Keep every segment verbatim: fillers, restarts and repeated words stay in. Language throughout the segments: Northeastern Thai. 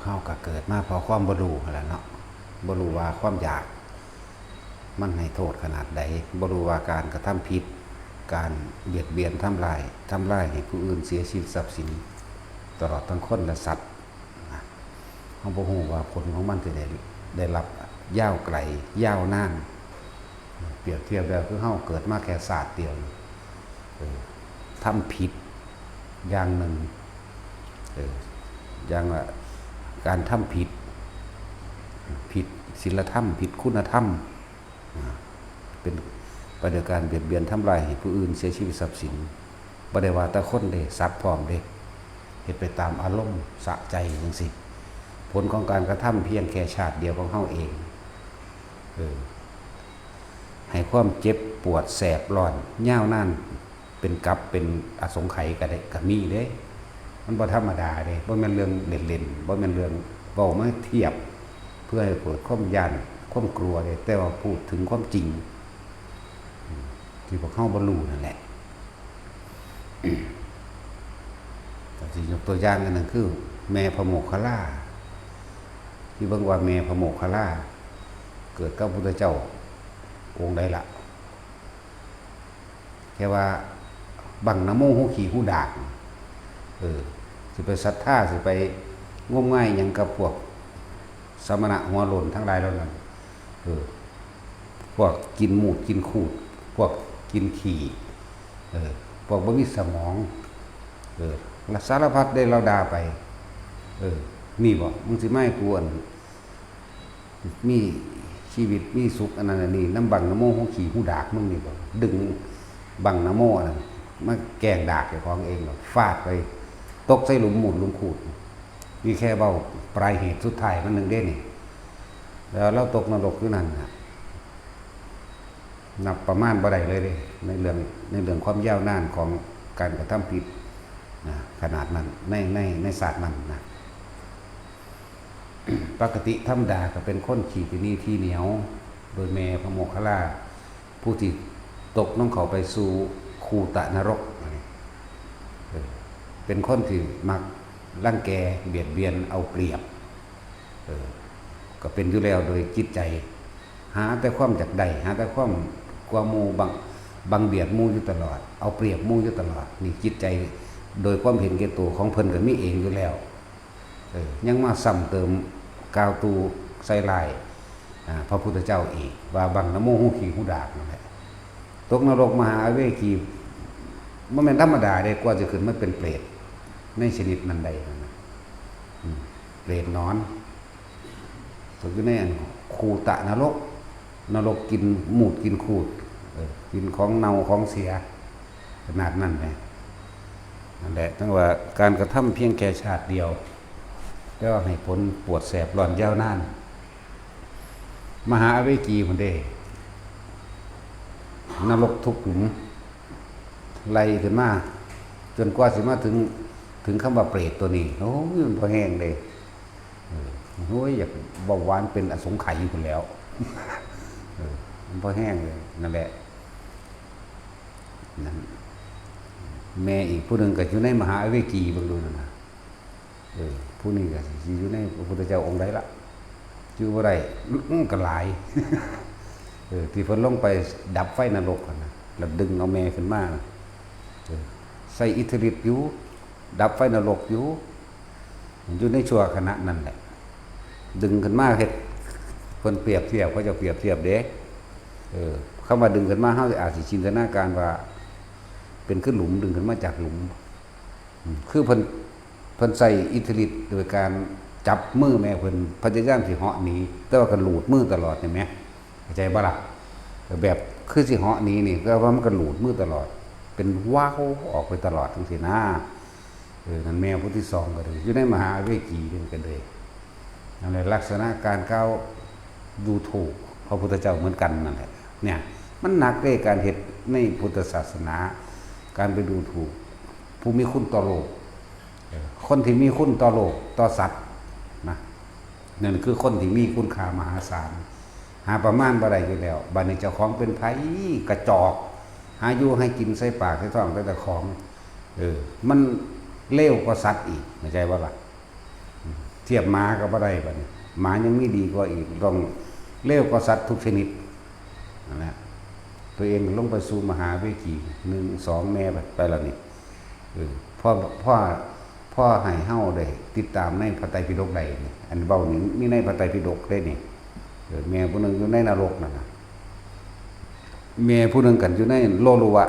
เฮาก็เกิดมาเพราะความบ่รู้หั้นล่ะเนาะ บ่รู้ว่าความอยากมันให้โทษขนาดใด บ่รู้ว่าการกระทำผิด การเบียดเบียนทำลาย ทำลายให้ผู้อื่นเสียชีวิตทรัพย์สิน ตลอดทั้งคนและสัตว์นะ เฮาบ่รู้ว่าผลของมันสิได้ ได้รับยาวไกล ยาวนาน เปรียบเทียบแล้วคือเฮาเกิดมาแค่ชาติเดียว เออ ทำผิดอย่างหนึ่ง เออ อย่างว่าการทำผิด ผิดศีลธรรม ผิดคุณธรรม อ่า เป็นไปโดยการเบียดเบียนทำลายให้ผู้อื่นเสียชีวิตทรัพย์สิน บ่ได้ว่าแต่คนเด้ สัตว์พร้อมเด้ เฮ็ดไปตามอารมณ์สะใจจั่งซี้ ผลของการกระทำเพียงแค่ชาติเดียวของเฮาเอง เออ ให้ความเจ็บปวดแสบร้อนยาวนาน เป็นกับเป็นอสงไขยก็ได้ ก็มีเด้ มันบ่ธรรมดาเด้ บ่แม่นเรื่องเล่นๆ บ่แม่นเรื่องเว้ามาเทียบ เพื่อให้เกิดความย้าน ความกลัวเด้ แต่ว่าพูดถึงความจริง อืม ที่พวกเฮาบ่รู้นั่นแหละ ก็สิยกตัวอย่างอันหนึ่งคือ แม่พระโมคคัลลา ที่เบิ่งว่าแม่พระโมคคัลลา เกิดกับพระพุทธเจ้าองค์ใดล่ะ แค่ว่าบังนะโม ฮูขี้ฮูดาก เออ สิไปศรัทธา สิไปงมงายหยังกับพวกสมณะหัวโล้นทั้งหลายเหล่านั้น เออ พวกกินมูดกินคูด พวกกินขี้ เออ พวกบ่มีสมอง เออ และสารพัดเด้ ลาวด่าไป เออ นี่บ่ มึงสิมาให้กูอัน มีชีวิตมีสุขอันนั้นอันนี้ นำบังนะโม ฮูขี้ฮูดากมึงนี่บ่ ดึงบังนะโมอันนั้นมาแกล้งดากเจ้าของเอง ฟาดไป ตกใส่หลุมมูดหลุมคูด นี่แค่เว้าปลายเหตุสุดท้ายมันหนึ่งเด้นี่ แล้วลาวตกนรกคือนั้นน่ะ นับประมาณบ่ได้เลยเด้ ในเรื่อง ในเรื่องความยาวนานของการกระทำผิดนะ ขนาดนั้น ใน ใน ในชาตินั้นนะ ปกติธรรมดาก็เป็นคนขี้ทีหนี้ทีเหนียว โดยแม่พระโมคคัลลา ผู้ที่ตกลงเข้าไปสู่คูตะนรก เออ เป็นคนที่มักรังแกเบียดเบียนเอาเปรียบ เออ ก็เป็นอยู่แล้วโดยจิตใจ หาแต่ความอยากได้ หาแต่ความกลัวหมู่ บัง บังเบียดหมู่อยู่ตลอด เอาเปรียบหมู่อยู่ตลอด นี่จิตใจโดยความเห็นแก่ตัวของเพิ่นก็มีเองอยู่แล้ว เออ ยังมาซ้ำเติมกล่าวตู่ใส่ร้าย อ่า พระพุทธเจ้าอีก ว่าบังนะโม ฮูขี้ฮูดากนั่นแหละ ตกนรกมหาอเวจี บ่แม่นธรรมดาเด้ กว่าจะขึ้นมาเป็นเปรตในชนิดนั้นได้นั่นน่ะ อืม เปรตหนอน ตกอยู่ในอันคูตะนรก นรกกินมูดกินคูด เออ กินของเน่าของเสีย ขนาดนั้นแหม นั่นแหละ จั่งว่าการกระทำเพียงแค่ชาติเดียว แต่ว่าให้ผลปวดแสบร้อนยาวนาน มหาอเวจีพุ้นเด้ นรกทุกหลุม ไล่ขึ้นมา จนกว่าสิมาถึง ถึงคำว่าเปรตตัวนี้ โอ้ย มันพอแห้งเลย เออ โอ้ย อยากเบาหวานเป็นอสงไขยพุ้นแหล้ว เออ มันพอแห้งเลย นั่นแหละ นั่น แม่อีกผู้หนึ่งก็อยู่ในมหาอเวจี เบิ่งดูนั่นน่ะ เออ ผู้นี้ก็สิอยู่ในพระพุทธเจ้าองค์ใดล่ะ อยู่บ่ได้ อื้อ ก็หลาย เออ ที่เพิ่นลงไปดับไฟนรกหั่นน่ะ แล้วดึงเอาแม่ขึ้นมาน่ะ เออ ใส่อิทธิฤทธิ์อยู่ ดับไฟนรกอยู่ อยู่ในชั่วขณะนั้นแหละ ดึงขึ้นมาเฮ็ด เพิ่นเปรียบเทียบ เขาเจ้าเปรียบเทียบเด้ เออ คำว่าดึงขึ้นมา เฮาอาจสิจินตนาการว่า เป็นคือหลุม ดึงขึ้นมาจากหลุม อืม คือเพิ่น เพิ่นใช้อิทธิฤทธิ์โดยการจับมือแม่เพิ่น พยายามสิเหาะหนี แต่ว่าก็หลุดมือตลอด เห็นไหม เข้าใจบ่ล่ะ แบบคือสิเหาะหนีนี่ แต่ว่ามันก็หลุดมือตลอด เป็นว้าวออกไปตลอดจั่งซี้นะ เออ นั่นแม่ผู้ที่สองก็เลย อยู่ในมหาอเวจีนี่ก็เลย นั่นแหละ ลักษณะการกล่าวดูถูกพระพุทธเจ้าเหมือนกันนั่นแหละ เนี่ย มันหนักเด้ การเฮ็ดในพุทธศาสนา การไปดูถูกผู้มีคุณต่อโลก เออ คนที่มีคุณต่อโลก ต่อสัตว์นะ นั่นคือคนที่มีคุณค่ามหาศาล หาประมาณบ่ได้อยู่แล้ว บัดนี้เจ้าของเป็นไผ กระจอก หาอยู่ให้กินใส่ปากใส่ท้องแต่เจ้าของ เออ มันเลวกว่าสัตว์อีก เข้าใจบ่ล่ะ อืม เทียบหมาก็บ่ได้บัดนี้ หมายังมีดีกว่าอีก ต้องเลวกว่าสัตว์ทุกชนิดนั่นแหละ ตัวเองลงไปสู่มหาเวจี หนึ่ง สอง แม่ไป ไปแล้วนี่ เออ พ่อ พ่อ พ่อให้เฮาได้ติดตามในพระไตรปิฎกได้นี่ อันเว้านี่มีในพระไตรปิฎกเด้นี่ เออ แม่ผู้หนึ่งอยู่ในนรกนั่นน่ะ แม่ผู้หนึ่งกันอยู่ในโลลุวะ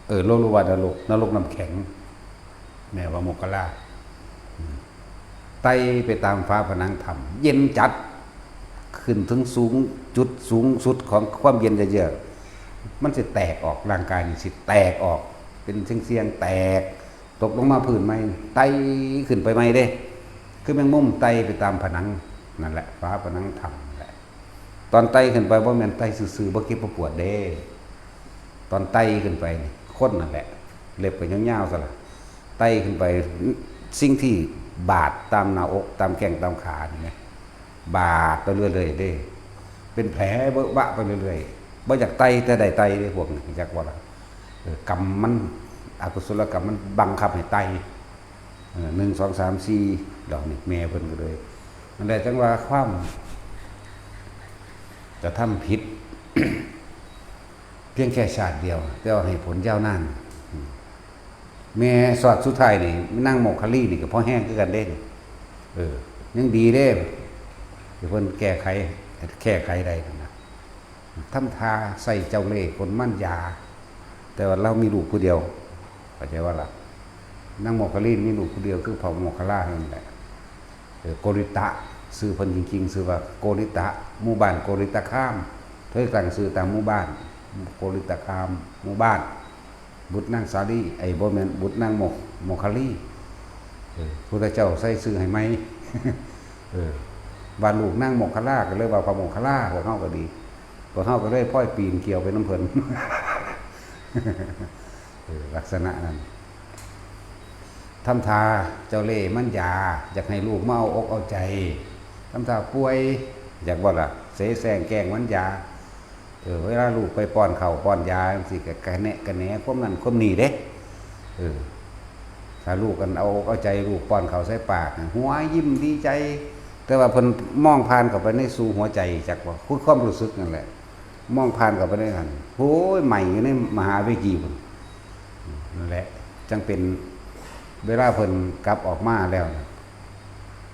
เออ โลลุวะนรก นรกน้ำแข็ง แม่ว่าโมคคัลลา อืม ไต่ไปตามฝาผนังถ้ำ เย็นจัด ขึ้นถึงสูง จุดสูงสุดของความเย็นเยือกๆ มันสิแตกออก ร่างกายนี่สิแตกออก เป็นเสี้ยงๆ แตก ตกลงมาพื้นใหม่ ไต่ขึ้นไปใหม่เด้ คือแมงมุมไต่ไปตามผนัง นั่นแหละ ฝาผนังถ้ำนั่นแหละ ตอนไต่ขึ้นไปบ่แม่นไต่ซื่อๆ บ่เจ็บบ่ปวดเด้ ตอนไต่ขึ้นไปนี่ คนนั่นแหละ เล็บก็ยาวๆ ซะล่ะ ไต่ขึ้นไป สิ่งที่บาดตามหน้าอก ตามแข้ง ตามขานี่นะ บาดไปเรื่อยๆ เด้ เป็นแผลเบอะบะไปเรื่อยๆ บ่อยากไต่แต่ได้ไต่เด้ พวกนี้ จักว่าล่ะ เออ กรรมมัน อกุศลกรรมมันบังคับให้ไต่ เออ หนึ่ง สอง สาม สี่ ดอกนี่ แม่เพิ่นก็เลย นั่นแหละ จังว่าความกระทำผิด เพียงแค่ชาติเดียว แต่ว่าให้ผลยาวนาน อืม แม่ชาติสุดท้ายนี่ นางโมคคัลลีนี่ก็พอแฮงคือกันเด้นี่ เออ ยังดีเด้ ที่เพิ่นแก้ไข แก้ไขได้นั่นนะ ทำท่าใส่เจ้าเล่ห์กลมารยา แต่ว่าลาวมีลูกผู้เดียว เข้าใจบ่ล่ะ นางโมคคัลลีมีลูกผู้เดียวคือพระโมคคัลลานั่นแหละ เออ โกริตะ ชื่อเพิ่นจริงๆ ชื่อว่าโกริตะ หมู่บ้านโกริตะคาม เพิ่นตั้งชื่อตามหมู่บ้าน โกริตะคาม หมู่บ้าน บุตรนางสาลี ไอ้ บ่แม่น บุตรนางโม โมคคัลลี เออ พุทธเจ้าใส่ชื่อให้ใหม่ เออ ว่าลูกนางโมคคัลลา ก็เลยว่าพระโมคคัลลา พวกเฮาก็ดี พวกเฮาก็เลยพลอยปีนเกี่ยวไปนำเพิ่น เออ ลักษณะนั้น ทำท่าเจ้าเล่ห์มารยา อยากให้ลูกมาเอาอกเอาใจ ทำท่าป่วย อยากบ่ล่ะ เสแสร้งแกล้งมารยา เออ เวลาลูกไปป้อนข้าวป้อนยาจังซี้ ก็กะแนะกะแหนความนั้นความนี้เด้ เออ ถ้าลูกกันเอาอกเอาใจ ลูกป้อนข้าวใส่ปาก หัวยิ้มดีใจ แต่ว่าเพิ่นมองผ่านเข้าไปในสู่หัวใจ จักว่า คือความรู้สึกนั่นแหละ มองผ่านเข้าไปในหั้น โอ้ย ไหม้อยู่ในมหาเวจีพุ้น นั่นแหละ จังเป็น เวลาเพิ่นกลับออกมาแล้วน่ะ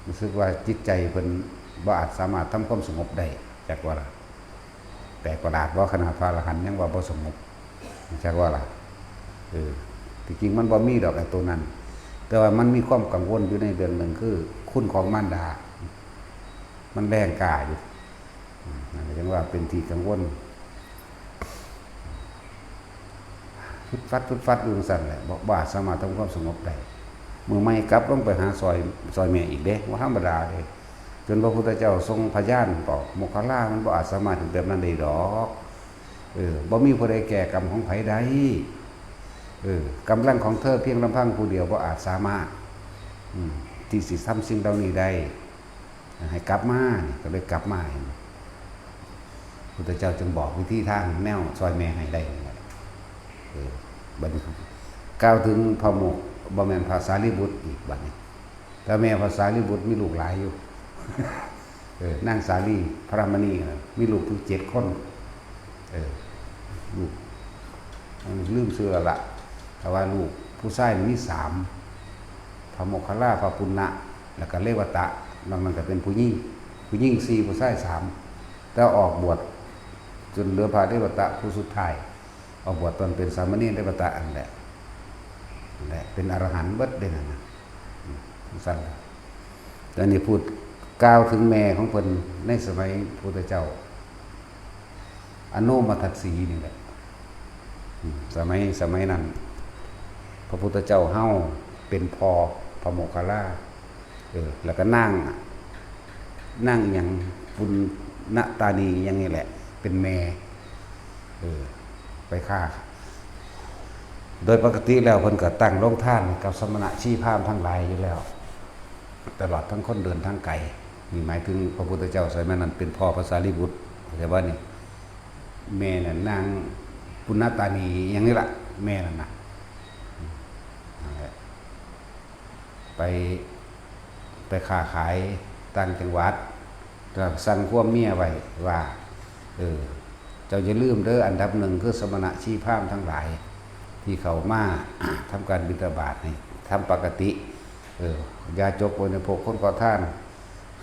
รู้สึกว่าจิตใจเพิ่นบ่อาจสามารถทำความสงบได้ จักว่าล่ะ แปลกประหลาดบ่ ขนาดพระอรหันต์ยังว่าบ่สงบ จักว่าล่ะ เออ ที่จริงมันบ่มีดอกไอ้ตัวนั้น แต่ว่ามันมีความกังวลอยู่ในเรื่องหนึ่ง คือคุณของมารดา มันแรงกล้าอยู่ อืม นั่นก็ยังว่าเป็นที่กังวล ฟึดฟัดฟึดฟัดอยู่จั่งซั้นแหละ บ่ บ่อาจสามารถทำความสงบได้ มื้อใหม่กลับลงไปหาซอย ซอยแม่อีกเด้ บ่ธรรมดาเด้ จนพระพุทธเจ้าทรงพยานบอก โมคคัลลามันบ่อาจสามารถเฮ็ดแบบนั้นได้ดอก เออ บ่มีผู้ใดแก้กรรมของไผได้ เออ กำลังของเธอเพียงลำพังผู้เดียวบ่อาจสามารถ อืม ที่สิทำสิ่งเหล่านี้ได้ ให้กลับมานี่ ก็เลยกลับมา เห็นบ่ พุทธเจ้าจึงบอกวิธีทางแนวซอยแม่ให้ได้นั่นแหละ เออ บัดนี้กล่าวถึงพระโมค บ่แม่นพระสารีบุตรอีกบัดนี้ แต่แม่พระสารีบุตรมีลูกหลายอยู่ เออ นางสาลีพระมณีน่ะ มีลูกถึงเจ็ดคน เออ ลูก ลืมชื่อแล้วล่ะ แต่ว่าลูกผู้ชายนี่มีสาม พระโมคคัลลา พระปุณณะ แล้วก็เรวตะ นอกนั้นก็เป็นผู้หญิง ผู้หญิงสี่ ผู้ชายสาม แต่ออกบวชจนเหลือพระเรวตะผู้สุดท้าย ออกบวชตอนเป็นสามเณรเรวตะนั่นแหละ นั่นแหละ เป็นอรหันต์เบิดเด้นั่นน่ะ อืม จั่งซั้นล่ะ แต่นี่พูดกล่าวถึงแม่ของเพิ่นในสมัยพุทธเจ้า อโนมทัสสีนี่แหละ อืม สมัย สมัยนั้น พระพุทธเจ้าเฮาเป็นพ่อพระโมคคัลลา เออ แล้วก็นาง นางหยัง ปุณณตานีหยังนี่แหละ เป็นแม่ เออ ไปฆ่า โดยปกติแล้วเพิ่นก็ตั้งโรงทานกับสมณะชีพราหมณ์ทั้งหลายอยู่แล้ว ตลอดทั้งคนเดินทางไกล นี่หมายถึงพระพุทธเจ้าสมัยนั้นเป็นพ่อพระสารีบุตร เข้าใจบ่นี่ แม่น่ะนางปุณณตานีหยังนี่ล่ะ แม่นั่นน่ะ นั่นแหละ ไป ไปค้าขายต่างจังหวัด ก็สั่งความเมียไว้ว่า เออ เจ้าอย่าลืมเด้อ อันดับหนึ่งคือสมณะชีพราหมณ์ทั้งหลาย ที่เขามา ทำการบิณฑบาตนี่ ทำปกติ เออ ยาจกบริโภคคนขอทาน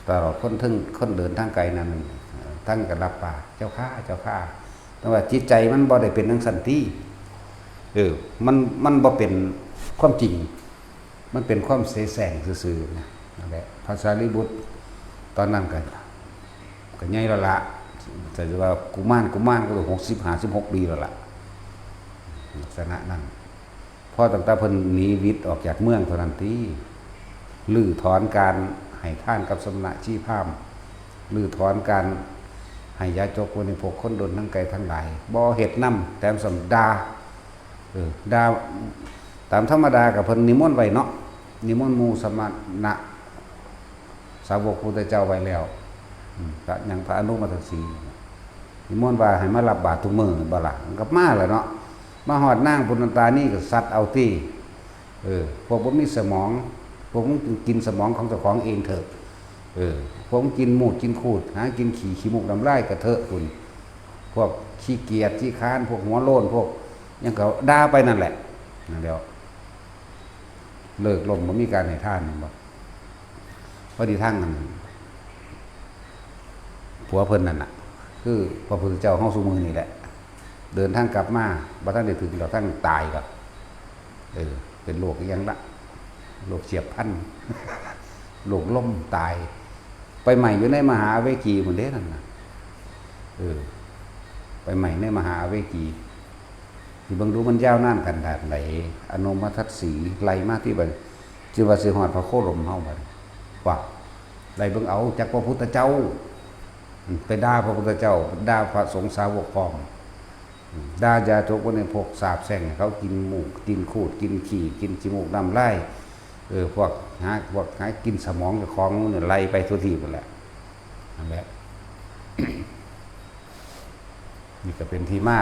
ตลอดคนถึงคนเดินทางไกลนั้น เออ ทั้งก็รับปาก เจ้าข้า เจ้าข้า แต่ว่าจิตใจมันบ่ได้เป็นจั่งซั้นติ เออ มัน มันบ่เป็นความจริง มันเป็นความเสแสร้งซื่อๆนะ นั่นแหละ พระสารีบุตร ตอนนั้นก็ ก็ใหญ่แล้วละ แต่ว่ากุมาร กุมารก็หกสิบ ห้าสิบหกปีแล้วละ ลักษณะนั้น พอตั้งแต่เพิ่นหนีวิตออกจากเมืองเท่านั้นติ รื้อถอนการให้ทานกับสมณะชีพราหมณ์ รื้อถอนการให้ยาจกบริโภคคนเดินทางไกลทั้งหลาย บ่เฮ็ดนำ แถมซ้ำด่า เออ ด่า ตามธรรมดาก็เพิ่นนิมนต์ไว้เนาะ นิมนต์หมู่สมณะ สาวกพุทธเจ้าไว้แล้ว อืม พระ หยัง พระอนุมัตตสี นิมนต์ว่าให้มารับบาตรทุกมื้อ แม่นบ่ล่ะ มันก็มาแหละเนาะ มาฮอดนางปุณณตานีก็ซัดเอาติ เออ พวกบ่มีสมอง พวกมึงกินสมองของเจ้าของเองเถอะ เออ พวกมึงกินมูดกินคูด หากินขี้ ขี้มูกน้ำลายกะเถอะพุ้น พวกขี้เกียจขี้คร้าน พวกหัวโล้น พวกหยังก็ด่าไปนั่นแหละ นั่นแหละ เลิกล้มบ่มีการให้ทาน แม่นบ่ พอดีทางนั้น ผัวเพิ่นนั่นน่ะ คือพระพุทธเจ้าเฮาซุมื้อนี่แหละ เดินทางกลับมา บ่ทันได้ถึงดอก ทางตายก็ เออ เป็นโรคอิหยังละ โรคเฉียบพลัน โรคล้มตาย ไปไหม้อยู่ในมหาอเวจีพุ้นเด้นั่นน่ะ เออ ไปไหม้ในมหาอเวจี สิเบิ่งดูมันยาวนานขนาดไหน อนุมัตตสีไล่มาที่บัด สิว่าสิฮอดพระโคดมเฮาบัด ว่า ไล่เบิ่งเอา จักพระพุทธเจ้า อืม ไปด่าพระพุทธเจ้า ด่าพระสงฆ์สาวกพร้อม อืม ด่ายาจกบริโภค สาปแช่งให้เขากินมูก กินคูด กินขี้ กินขี้มูกน้ำลาย เออ พวกหา พวกหากินสมองเจ้าของเนี่ย ไล่ไปทั่วทีปพุ้นแหละ นั่นแหละ นี่ก็เป็นที่มา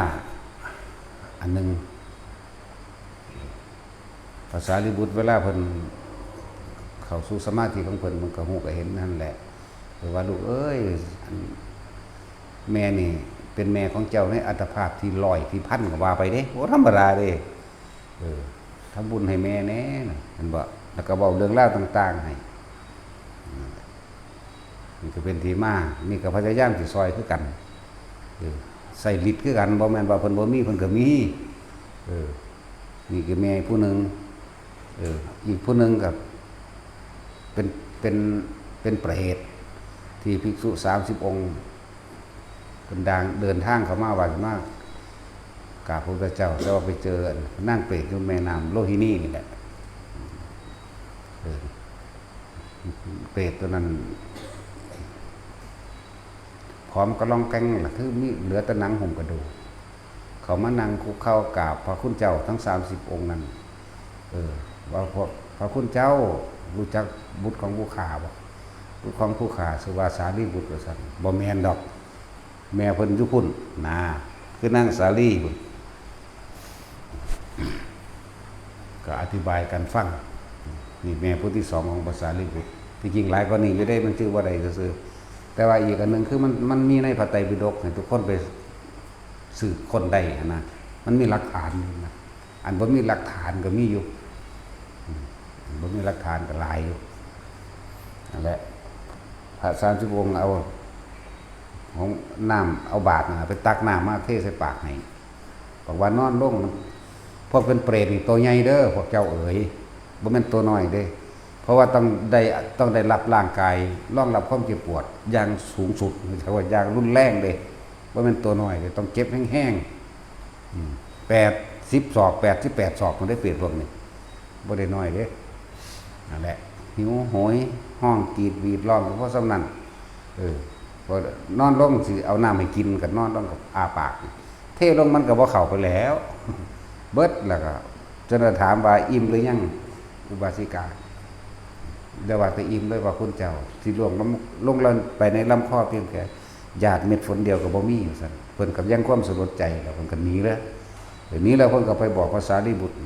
อันหนึ่ง พระสารีบุตรเวลาเพิ่นเข้าสู่สมาธิของเพิ่น เพิ่นก็ฮู้ก็เห็นนั่นแหละ เพิ่นว่า "ลูกเอ้ย อัน แม่นี่เป็นแม่ของเจ้าในอัตภาพที่ร้อยที่พันก็ว่าไปเด้ บ่ธรรมดาเด้ เออ ทำบุญให้แม่แหน่" นั่น เห็นบ่ แล้วก็เว้าเรื่องราวต่างๆให้ นี่ก็เป็นที่มา นี่ก็พยายามสิซอยคือกัน เออ ใช้ฤทธิ์คือกัน บ่แม่นว่าเพิ่นบ่มี เพิ่นก็มี เออ นี่ก็แม่ผู้หนึ่ง เออ อีกผู้หนึ่งก็เป็น เป็น เป็นเปรต ที่ภิกษุสามสิบองค์ เพิ่นดาง เดินทางเข้ามาว่าสิมากราบพระพุทธเจ้า แต่ว่าไปเจอนางเปรตอยู่แม่น้ำโลหินีนี่แหละ เออ เปรตตัวนั้น ผอมกะล่องแกล้งล่ะ คือมีเหลือแต่หนังหุ้มกระดูก เขามานั่งคุกเข่ากราบพระคุณเจ้าทั้งสามสิบองค์นั้น เออ ว่า "พระ พระคุณเจ้า รู้จักบุตรของผู้ข้าบ่ บุตรของผู้ข้าชื่อว่าสารีบุตร" ว่าซั่น "บ่แม่นดอก แม่เพิ่นอยู่พุ้น" นะ คือนางสาลีพุ้น ก็อธิบายกันฟัง นี่แม่ผู้ที่สองของพระสารีบุตร ที่จริงหลายกว่านี้อยู่เด้ มันชื่อว่าใดซื่อๆ แต่ว่าอีกอันหนึ่งคือมัน มันมีในพระไตรปิฎก ให้ทุกคนไปสืบค้นได้หั้นนะ มันมีหลักฐานอยู่นะ อันบ่มีหลักฐานก็มีอยู่ อืม อันบ่มีหลักฐานก็หลายอยู่ นั่นแหละ พระสามสิบองค์เอาของน้ำ เอาบาตรน่ะ ไปตักน้ำมาเทใส่ปากให้ บอกว่านอนลง พวกเป็นเปรตนี่ตัวใหญ่เด้อ พวกเจ้าเอ๋ย บ่แม่นตัวน้อยเด้ เพราะว่าต้องได้ ต้องได้รับร่างกาย รองรับความเจ็บปวดอย่างสูงสุด เรียกว่าอย่างรุนแรงเด้ บ่แม่นตัวน้อยเด้ ต้องเจ็บแฮงๆ อืม แปดสิบศอก แปดสิบแปดศอก มันได้เปรตพวกนี้ บ่ได้น้อยเด้ นั่นแหละ หิวโหย ฮ้องกรีดหวีดร้อง เพราะส่ำนั้น เออ พอนอนลงสิเอาน้ำให้กิน ก็นอนลงก็อ้าปาก เทลงมันก็บ่เข้าไปแล้ว เบิดแล้วก็ จนถามว่า "อิ่มหรือยัง อุบาสิกา" แล้วว่า "แต่อิ่มเลย พระคุณเจ้า สิล่วงลง ลงไปในลำคอเพียงแค่หยาดเม็ดฝนเดียวก็บ่มี" ว่าซั่น เพิ่นก็ยังความสลดใจ แล้วเพิ่นก็หนีเลย หนีแล้วเพิ่นก็ไปบอกพระสารีบุตร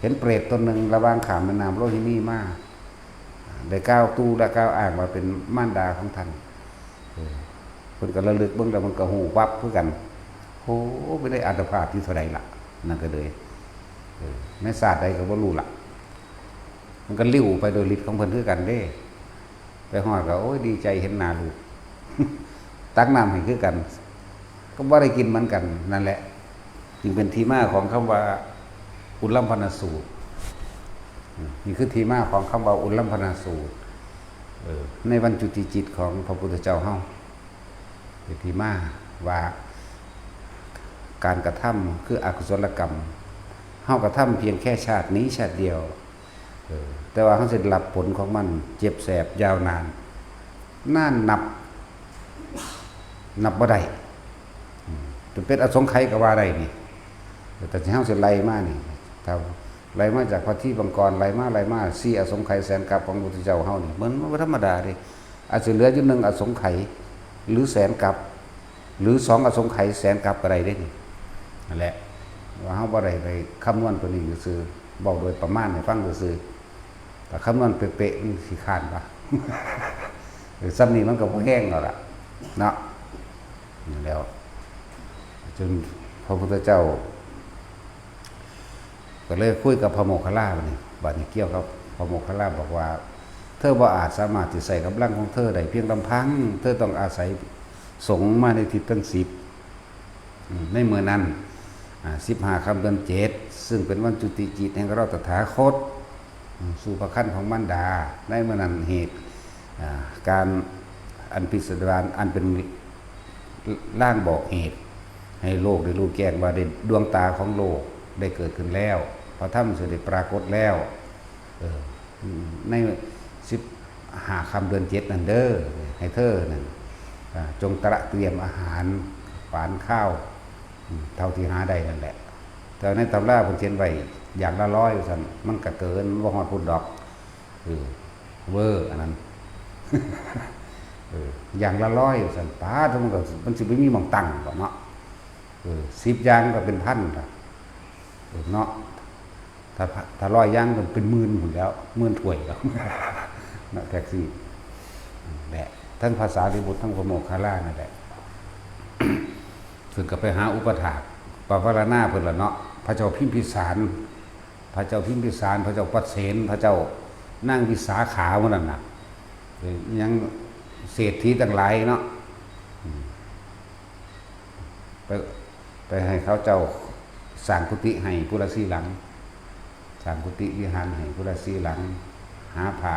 เห็นเปรตตนหนึ่งระหว่างข้ามแม่น้ำโลหินีมา ได้กล่าวตู่และกล่าวอ้างว่าเป็นมารดาของท่าน เออ เพิ่นก็ระลึกเบิ่งแล้วมันก็ฮู้วับคือกัน โอ้ เป็นได้อัตภาพที่เท่าใดล่ะ นั่นก็เลย เออ ในชาติใดก็บ่รู้ล่ะ มันก็ลิ้วไปโดยฤทธิ์ของเพิ่นคือกันเด้ ไปฮอดก็ โอ้ย ดีใจเห็นหน้าลูก ตักน้ำให้คือกัน ก็บ่ได้กินเหมือนกัน นั่นแหละ จึงเป็นที่มาของคำว่าอุลลัมพนสูตร อืม นี่คือที่มาของคำว่าอุลลัมพนสูตร เออ ในวันจุติจิตของพระพุทธเจ้าเฮา เป็นที่มาว่า การกระทำคืออกุศลกรรม เฮากระทำเพียงแค่ชาตินี้ชาติเดียว เออ แต่ว่าเฮาสิได้รับผลของมันเจ็บแสบยาวนาน นานนับ นับบ่ได้ อืม จนเป็นอสงไขยก็ว่าได้นี่ แต่ที่เฮาสิไล่มานี่ ถ้าไล่มาจากพระทีปังกร ไล่มา ไล่มา สี่อสงไขยแสนกัปของพระพุทธเจ้าเฮานี่ มันบ่ธรรมดาเด้ อาจสิเหลืออยู่หนึ่งอสงไขย หรือแสนกัป หรือสองอสงไขยแสนกัปก็ได้เด้นี่ นั่นแหละ ว่าเฮาบ่ได้ไปคำนวณตัวนี้ซื่อๆ เว้าโดยประมาณให้ฟังซื่อๆ ถ้าคำนวณเป๊ะๆ มันสิค้านปะ เออ ส่ำนี้มันก็บ่แฮงแล้วล่ะ เนาะ นั่นแหล้ว จนพระพุทธเจ้า ก็เลยคุยกับพระโมคคัลลาบัดนี้ บัดนี้เกี่ยวกับพระโมคคัลลาบอกว่า เธอบ่อาจสามารถที่ใช้กำลังของเธอได้เพียงลำพัง เธอต้องอาศัยสงฆ์มาในทิศทั้งสิบ อืม ในเมื่อนั้น อ่า สิบห้าค่ำเดือนเจ็ด ซึ่งเป็นวันจุติจิตแห่งเราตถาคต อืม สู่พระครรภ์ของมารดา ในเมื่อนั้นเหตุ อ่า การอันพิสดาร อันเป็นลางบอกเหตุ ให้โลกได้รู้แจ้งว่าได้ ดวงตาของโลกได้เกิดขึ้นแล้ว พระธรรมสิได้ปรากฏแล้ว เออ ในสิบห้าค่ำเดือนเจ็ดนั่นเด้อ ให้เธอนั่น อ่า จงตระเตรียมอาหาร ฝานข้าว อืม เท่าที่หาได้นั่นแหละ แต่ในตำราเพิ่นเขียนไว้อย่างละร้อยว่าซั่น มันก็เกิน มันบ่ฮอดพุ้นดอก เออ เวอร์อันนั้น เออ อย่างละร้อยว่าซั่น ป๊าด มันก็ มันสิบ่มีหม่องตั้งบ่เนาะ เออ สิบอย่างก็เป็นพันล่ะ เออ เนาะ ถ้า ถ้าร้อยอย่างก็เป็นหมื่นพุ้นแหล้ว หมื่นถ้วยแล้ว เนาะ แท็กซี่ แหละ ทั้งพระสารีบุตร ทั้งพระโมคคัลลานั่นแหละ เพิ่นก็ไปหาอุปถาก ปวารณาเพิ่นล่ะเนาะ พระเจ้าพิมพิสาร พระเจ้าพิมพิสาร พระเจ้าปัสเสน พระเจ้านางวิสาขาหมู่นั้นน่ะ เออ ยังเศรษฐีทั้งหลายเนาะ อืม ไป ไปให้เขาเจ้าสร้างกุฏิให้ผู้ละสี่หลัง สร้างกุฏิวิหารให้ผู้ละสี่หลัง หาผ้า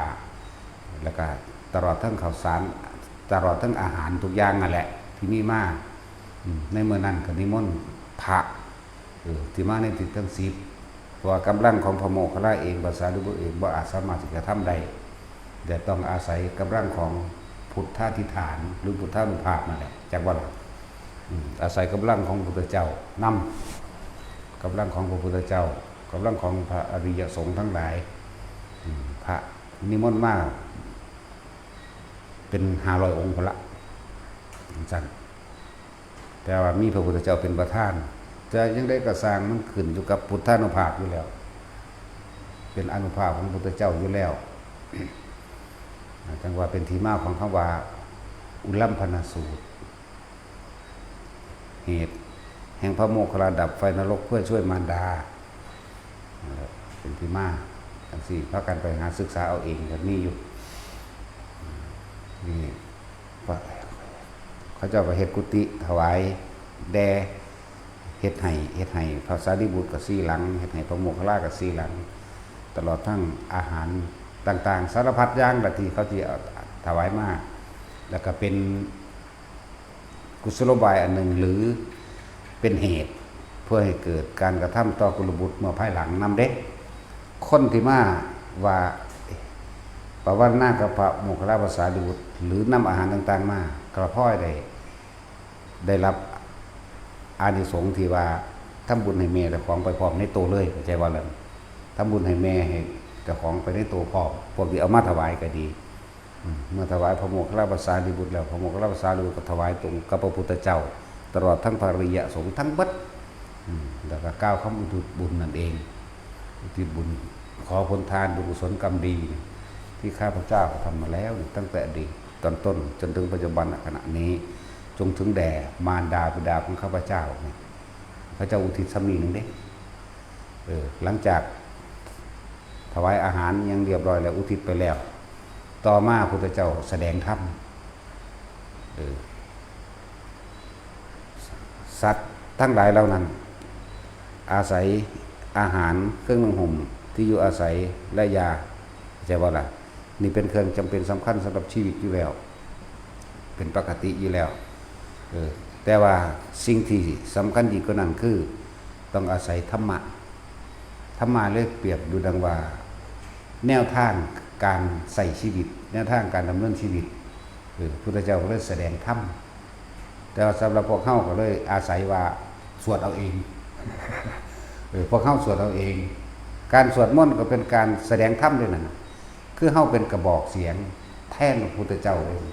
แล้วก็ตลอดทั้งข้าวสาร ตลอดทั้งอาหารทุกอย่างนั่นแหละ ที่มีมา อืม ในเมื่อนั้นก็นิมนต์พระ เออ ที่มาในทิศทั้งสิบ เพราะว่ากำลังของพระโมคคัลลาเอง พระสารีบุตรเอง บ่อาจสามารถที่จะทำได้ แต่ต้องอาศัยกำลังของพุทธาธิษฐาน หรือพุทธานุภาพนั่นแหละ จักว่าล่ะ อืม อาศัยกำลังของพระพุทธเจ้านำ กำลังของพระพุทธเจ้า กำลังของพระอริยสงฆ์ทั้งหลาย อืม พระนิมนต์มาเป็นห้าร้อยองค์พุ้นละ จั่งซั้น แต่ว่ามีพระพุทธเจ้าเป็นประธาน แต่จั่งใดก็ซ่าง มันขึ้นอยู่กับพุทธานุภาพอยู่แล้ว เป็นอานุภาพของพระพุทธเจ้าอยู่แล้ว จั่งว่าเป็นที่มาของคำว่าอุลลัมพนสูตร เหตุแห่งพระโมคคัลลาดับไฟนรกเพื่อช่วยมารดา นั่นแหละ เป็นที่มา จั่งซี้ พากันไปหาศึกษาเอาเองก็มีอยู่ นี่ พระ เขาเจ้าก็เฮ็ดกุฏิถวายแด่ เฮ็ดให้ เฮ็ดให้พระสารีบุตรก็สี่หลัง เฮ็ดให้พระโมคคัลลาก็สี่หลัง ตลอดทั้งอาหารต่างๆ สารพัดอย่างละที่เขาสิเอาถวายมา แล้วก็เป็นกุศโลบายอันหนึ่ง หรือเป็นเหตุเพื่อให้เกิดการกระทำต่อกุลบุตรเมื่อภายหลังนำเด้ คนที่มาว่าปวารณากับพระโมคคัลลา พระสารีบุตร หรือนำอาหารต่างๆมา ก็พลอยได้ ได้รับอานิสงส์ที่ว่าทำบุญให้แม่เจ้าของไปพร้อมในโตเลย เข้าใจบ่ล่ะ ทำบุญให้แม่ให้เจ้าของไปในโตพร้อม พวกที่เอามาถวายก็ดี อืม เมื่อถวายพระโมคคัลลา พระสารีบุตรแล้ว พระโมคคัลลา พระสารีบุตรก็ถวายตรงกับพระพุทธเจ้า ตลอดทั้งพระอริยสงฆ์ทั้งเบิด อืม แล้วก็กล่าวคำอุทิศบุญนั่นเอง อุทิศบุญ ขอผลทานบุญกุศลกรรมดีนี่ ที่ข้าพเจ้าทำมาแล้วนี่ตั้งแต่อดีตตอนต้นจนถึงปัจจุบันขณะนี้ จงถึงแด่มารดาบิดาของข้าพเจ้านี่ พระเจ้าอุทิศซ้ำนี้หนึ่งเด้ เออ หลังจากถวายอาหารยังเรียบร้อยแล้ว อุทิศไปแล้ว ต่อมาพุทธเจ้าแสดงธรรม เออ สัตว์ทั้งหลายเหล่านั้น อาศัยอาหารเครื่องนุ่งห่มที่อยู่อาศัยและยา เข้าใจบ่ล่ะ นี่เป็นเครื่องจำเป็นสำคัญสำหรับชีวิตอยู่แล้ว เป็นปกติอยู่แล้ว เออ แต่ว่าสิ่งที่สำคัญยิ่งกว่านั้นคือ ต้องอาศัยธรรมะ ธรรมะเลยเปรียบอยู่ดังว่า แนวทางการใช้ชีวิต แนวทางการดำเนินชีวิต เออ พุทธเจ้าก็เลยแสดงธรรม แต่ว่าสำหรับพวกเฮาก็เลยอาศัยว่าสวดเอาเอง เออ พวกเฮาสวดเอาเอง การสวดมนต์ก็เป็นการแสดงธรรมด้วยนั่นน่ะ คือเฮาเป็นกระบอกเสียงแทนพระพุทธเจ้าเอง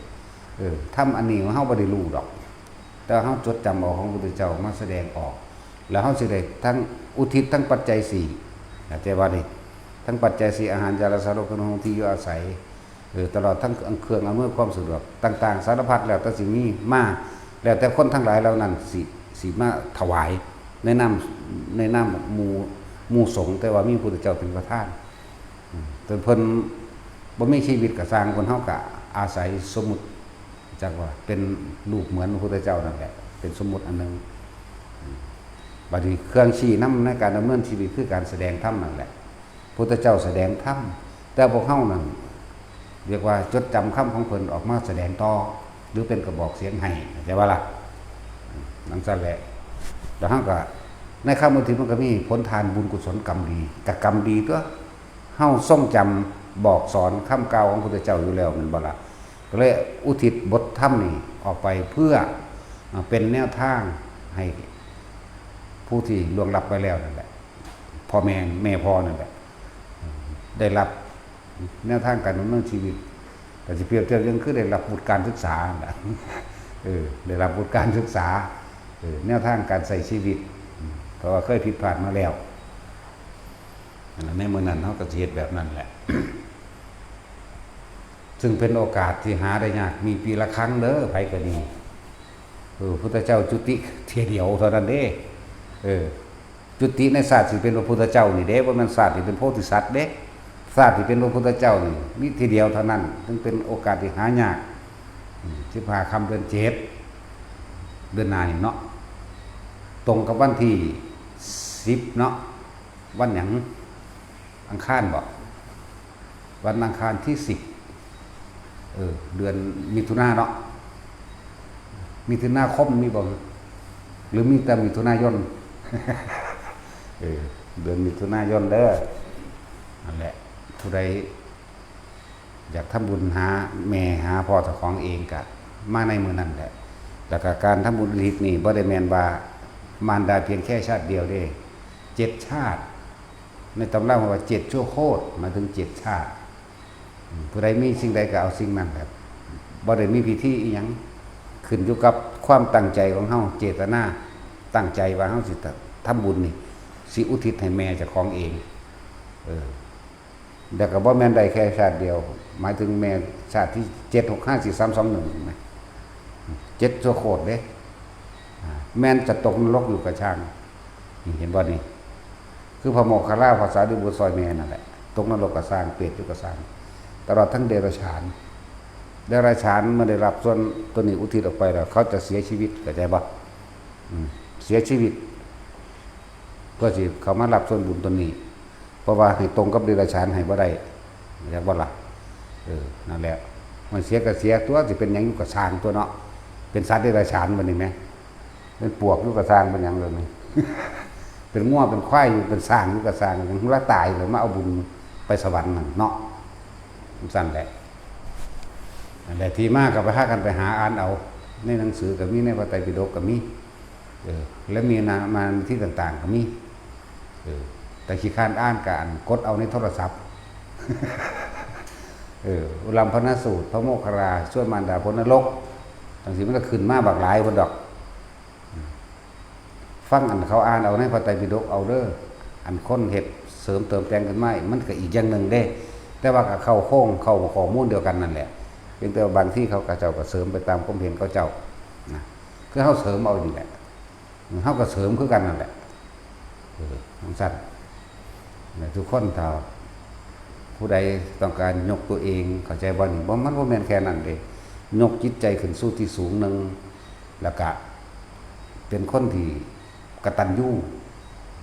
เออ ธรรมอันนี้เฮาบ่ได้รู้ดอก แต่ว่าเฮาจดจำเอาของพระพุทธเจ้ามาแสดงออก แล้วเฮาสิได้ทั้งอุทิศทั้งปัจจัยสี่ เข้าใจบ่นี่ ทั้งปัจจัยสี่ อาหาร ยารักษาโรค เครื่องนุ่งห่ม ที่อยู่อาศัย เออ ตลอดทั้งเครื่องอำนวยความสะดวกต่างๆ สารพัดแล้วแต่สิมีมา แล้วแต่คนทั้งหลายเหล่านั้นสิ สิมาถวายในนาม ในนามหมู่ หมู่สงฆ์ แต่ว่ามีพระพุทธเจ้าเป็นประธาน อืม แต่เพิ่นบ่มีชีวิตก็ซ่าง คนเฮาก็อาศัยสมมุติ จักว่าเป็นรูปเหมือนพระพุทธเจ้านั่นแหละ เป็นสมมุติอันหนึ่ง อืม บัดนี้เครื่องชี้นำในการดำเนินชีวิตคือการแสดงธรรมนั่นแหละ พุทธเจ้าแสดงธรรม แต่พวกเฮานั่นเรียกว่าจดจำคำของเพิ่นออกมาแสดงต่อ หรือเป็นกระบอกเสียงให้ เข้าใจบ่ล่ะ อืม นั่นซั่นแหละ แล้วเฮาก็ ในคำอุทิศมันก็มีผลทานบุญกุศลกรรมดี กับกรรมดีตัว เฮาทรงจำบอกสอนคำกล่าวของพระพุทธเจ้าอยู่แล้วแม่นบ่ล่ะ ก็เลยอุทิศบทธรรมนี่ออกไปเพื่อ อ่า เป็นแนวทางให้ผู้ที่ล่วงลับไปแล้วนั่นแหละ พ่อแม่ แม่พ่อนั่นแหละ ได้รับแนวทางการดำเนินชีวิต แต่สิเปรียบเทียบยังคือได้รับวุฒิการศึกษานั่นแหละ เออ ได้รับวุฒิการศึกษา เออ แนวทางการใช้ชีวิต อืม เพราะว่าเคยผิดพลาดมาแล้ว อันนั้นในมื้อนั้นเฮาก็สิเฮ็ดแบบนั้นแหละ ซึ่งเป็นโอกาสที่หาได้ยาก มีปีละครั้งเด้อ ไผก็ดี เออ พุทธเจ้าจุติเทื่อเดียวเท่านั้นเด้ เออ จุติในชาติที่เป็นพระพุทธเจ้านี่เด้ บ่แม่นชาติที่เป็นโพธิสัตว์เด้ ชาติที่เป็นพระพุทธเจ้านี่มีทีเดียวเท่านั้น จึงเป็นโอกาสที่หายาก อืม สิบห้าค่ำเดือนเจ็ด เดือนหน้านี่เนาะ ตรงกับวันที่สิบเนาะ วันหยัง อังคารบ่ วันอังคารที่สิบ เออ เดือนมิถุนาเนาะ มิถุนาคมมีบ่ หรือมีแต่มิถุนายน เออ เดือนมิถุนายนเด้อ นั่นแหละ ผู้ใดอยากทำบุญหาแม่หาพ่อเจ้าของเองก็มาในมื้อนั้นแหละ แล้วก็การทำบุญอุทิศนี่บ่ได้แม่นว่ามารดาเพียงแค่ชาติเดียวเด้ เจ็ดชาติ ในตำราว่าเจ็ดชั่วโคตร หมายถึงเจ็ดชาติ อืม ผู้ใดมีสิ่งใดก็เอาสิ่งนั้นครับ บ่ได้มีพิธีอิหยัง ขึ้นอยู่กับความตั้งใจของเฮา เจตนา ตั้งใจว่าเฮาสิทำบุญนี่ สิอุทิศให้แม่เจ้าของเอง เออ แล้วก็บ่แม่นได้แค่ชาติเดียว หมายถึงแม่ชาติที่เจ็ดหกห้าสี่สามสองหนึ่ง เห็นไหม เจ็ดชั่วโคตรเด้ อ่า แม่นจะตกนรกอยู่กะซ่าง นี่เห็นบ่นี่ คือพระโมคคัลลาภาษาริบุตรซอยแม่นั่นแหละ ตกนรกกะซ่าง เปรตอยู่กะซ่าง ตลอดทั้งเดรัจฉาน เดรัจฉานเมื่อได้รับส่วนตัวนี้อุทิศออกไปแล้ว เขาจะเสียชีวิต เข้าใจบ่ อืม เสียชีวิต เพื่อสิเข้ามารับส่วนบุญตัวนี้ เพราะว่าให้ตรงกับเดรัจฉานให้บ่ได้ เข้าใจบ่ล่ะ เออ นั่นแหละ มันเสียก็เสียตัว สิเป็นหยังอยู่กะซ่างตัวเนาะ เป็นสัตว์เดรัจฉานบัดนี้แหม เป็นปวกอยู่กะซ่าง เป็นหยังเลยนี่ เป็นงัวเป็นควายอยู่ เป็นช้างอยู่กะซ่าง ยังละตายเลยมาเอาบุญไปสวรรค์นั่นเนาะ จั่งซั้นแหละ นั่นแหละ ที่มาก็ไปหากันไปหาอ่านเอา ในหนังสือก็มี ในพระไตรปิฎกก็มี เออ และมีนา มาที่ต่างๆก็มี เออ แต่ขี้คร้านอ่านก็อันกดเอาในโทรศัพท์ เออ อุลัมพนสูตร พระโมคคัลลา ช่วยมารดาพ้นนรก จั่งซี้มันก็ขึ้นมาบักหลายพุ้นดอก ฟังอันเขาอ่านเอาในพระไตรปิฎกเอาเด้อ อันคนเฮ็ดเสริมเติมแต่งขึ้นมา มันก็อีกอย่างหนึ่งเด้ แต่ว่าก็เข้าโครง เข้าข้อมูลเดียวกันนั่นแหละ เพียงแต่ว่าบางทีเขาก็เจ้าก็เสริมไปตามความเห็นเขาเจ้านะ คือเฮาเสริมเอานี่แหละ เฮาก็เสริมคือกันนั่นแหละ เออ จั่งซั้น และทุกคนถ้าผู้ใดต้องการยกตัวเอง เข้าใจบ่นี่ บ่ มันบ่แม่นแค่นั้นเด้ ยกจิตใจขึ้นสู่ที่สูงหนึ่ง แล้วก็เป็นคนที่กตัญญู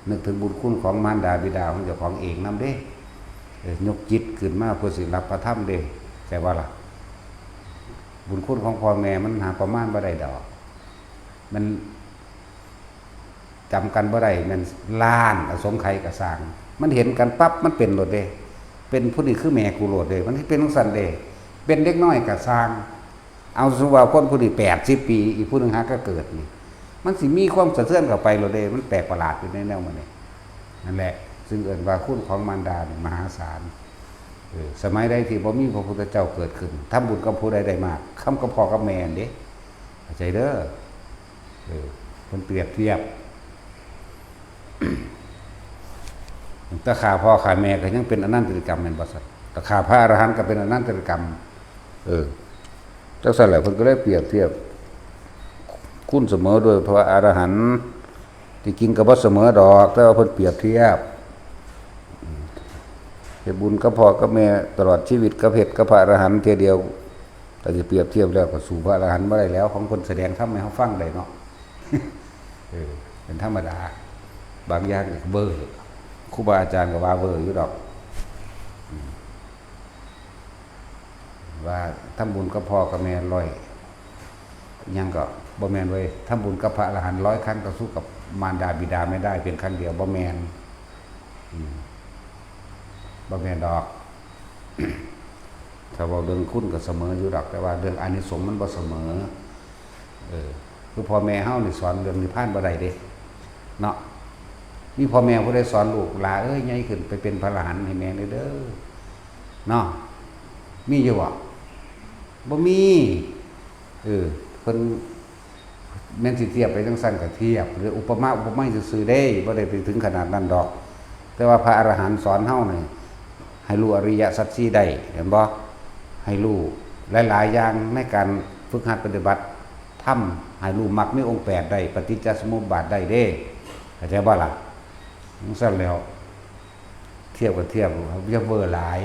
นึกถึงบุญคุณของมารดาบิดาของเจ้าของเองนำเด้ เออ ยกจิตขึ้นมาเพื่อสิรับพระธรรมเด้ ใช่บ่ล่ะ บุญคุณของพ่อแม่มันหาประมาณบ่ได้ดอก มัน จำกันบ่ได้แม่นล้านอสงไขยก็ซ่าง มันเห็นกันปั๊บมันเป็นโลดเด้ เป็นผู้นี้คือแม่กูโลดเด้ มันเป็นจั่งซั้นเด้ เป็นเด็กน้อยก็ซ่าง เอาสมมุติว่าคนผู้นี้แปดสิบปี อีกผู้หนึ่งหาก็เกิดนี่ มันสิมีความสะเทือนเข้าไปโลดเด้ มันแปลกประหลาดอยู่ในแนวมันนี่ นั่นแหละ ซึ่งเอิ้นว่าคุณของมารดานี่มหาศาล เออ สมัยใดที่บ่มีพระพุทธเจ้าเกิดขึ้น ทำบุญกับผู้ใดได้มาก ทำกับพ่อกับแม่นั่นเด้ เข้าใจเด้อ เออ เพิ่นเปรียบเทียบ แต่ฆ่าพ่อฆ่าแม่ก็ยังเป็นอนันตริยกรรมแม่นบ่ซั่น แต่ฆ่าพระอรหันต์ก็เป็นอนันตริยกรรม เออ จั่งซั้นแหละ เพิ่นก็เลยเปรียบเทียบ คุณเสมอด้วยพระอรหันต์ ที่จริงก็บ่เสมอดอก แต่ว่าเพิ่นเปรียบเทียบ เฮ็ดบุญกับพ่อกับแม่ตลอดชีวิตกับเฮ็ดกับพระอรหันต์เทื่อเดียว ถ้าสิเปรียบเทียบแล้วก็สู้พระอรหันต์บ่ได้แล้ว ของเพิ่นแสดงธรรมให้เฮาฟังได้เนาะ เออ เป็นธรรมดา บางอย่างก็เวอร์ ครูบาอาจารย์ก็ว่าเวอร์อยู่ดอก อืม ว่าทำบุญกับพ่อกับแม่ร้อย ยังก็บ่แม่นเว้ย ทำบุญกับพระอรหันต์ร้อยครั้งก็สู้กับมารดาบิดาไม่ได้เพียงครั้งเดียว บ่แม่น อืม บ่แม่นดอก ถ้าเว้าเรื่องคุณก็เสมออยู่ดอก แต่ว่าเรื่องอานิสงส์มันบ่เสมอ เออ คือพ่อแม่เฮานี่สอนเรื่องนิพพานบ่ได้เด้ เนาะ มีพ่อแม่ผู้ใดสอนลูก "หล่าเอ้ย ใหญ่ขึ้นไปเป็นพระอรหันต์ให้แม่เด้อ" เนาะ มีอยู่บ่ บ่มี เออ เพิ่น แม่นสิเทียบไปจั่งซั้นก็เทียบ หรืออุปมาอุปไมยซื่อๆเด้ บ่ได้ไปถึงขนาดนั้นดอก แต่ว่าพระอรหันต์สอนเฮานี่ ให้รู้อริยสัจสี่ได้ เห็นบ่ ให้รู้หลายๆอย่างในการฝึกหัดปฏิบัติธรรม ให้รู้มรรคมีองค์แปดได้ ปฏิจจสมุปบาทได้เด้ เข้าใจบ่ล่ะ จั่งซั้นแล้ว เทียบก็เทียบ อย่าเวอร์หลาย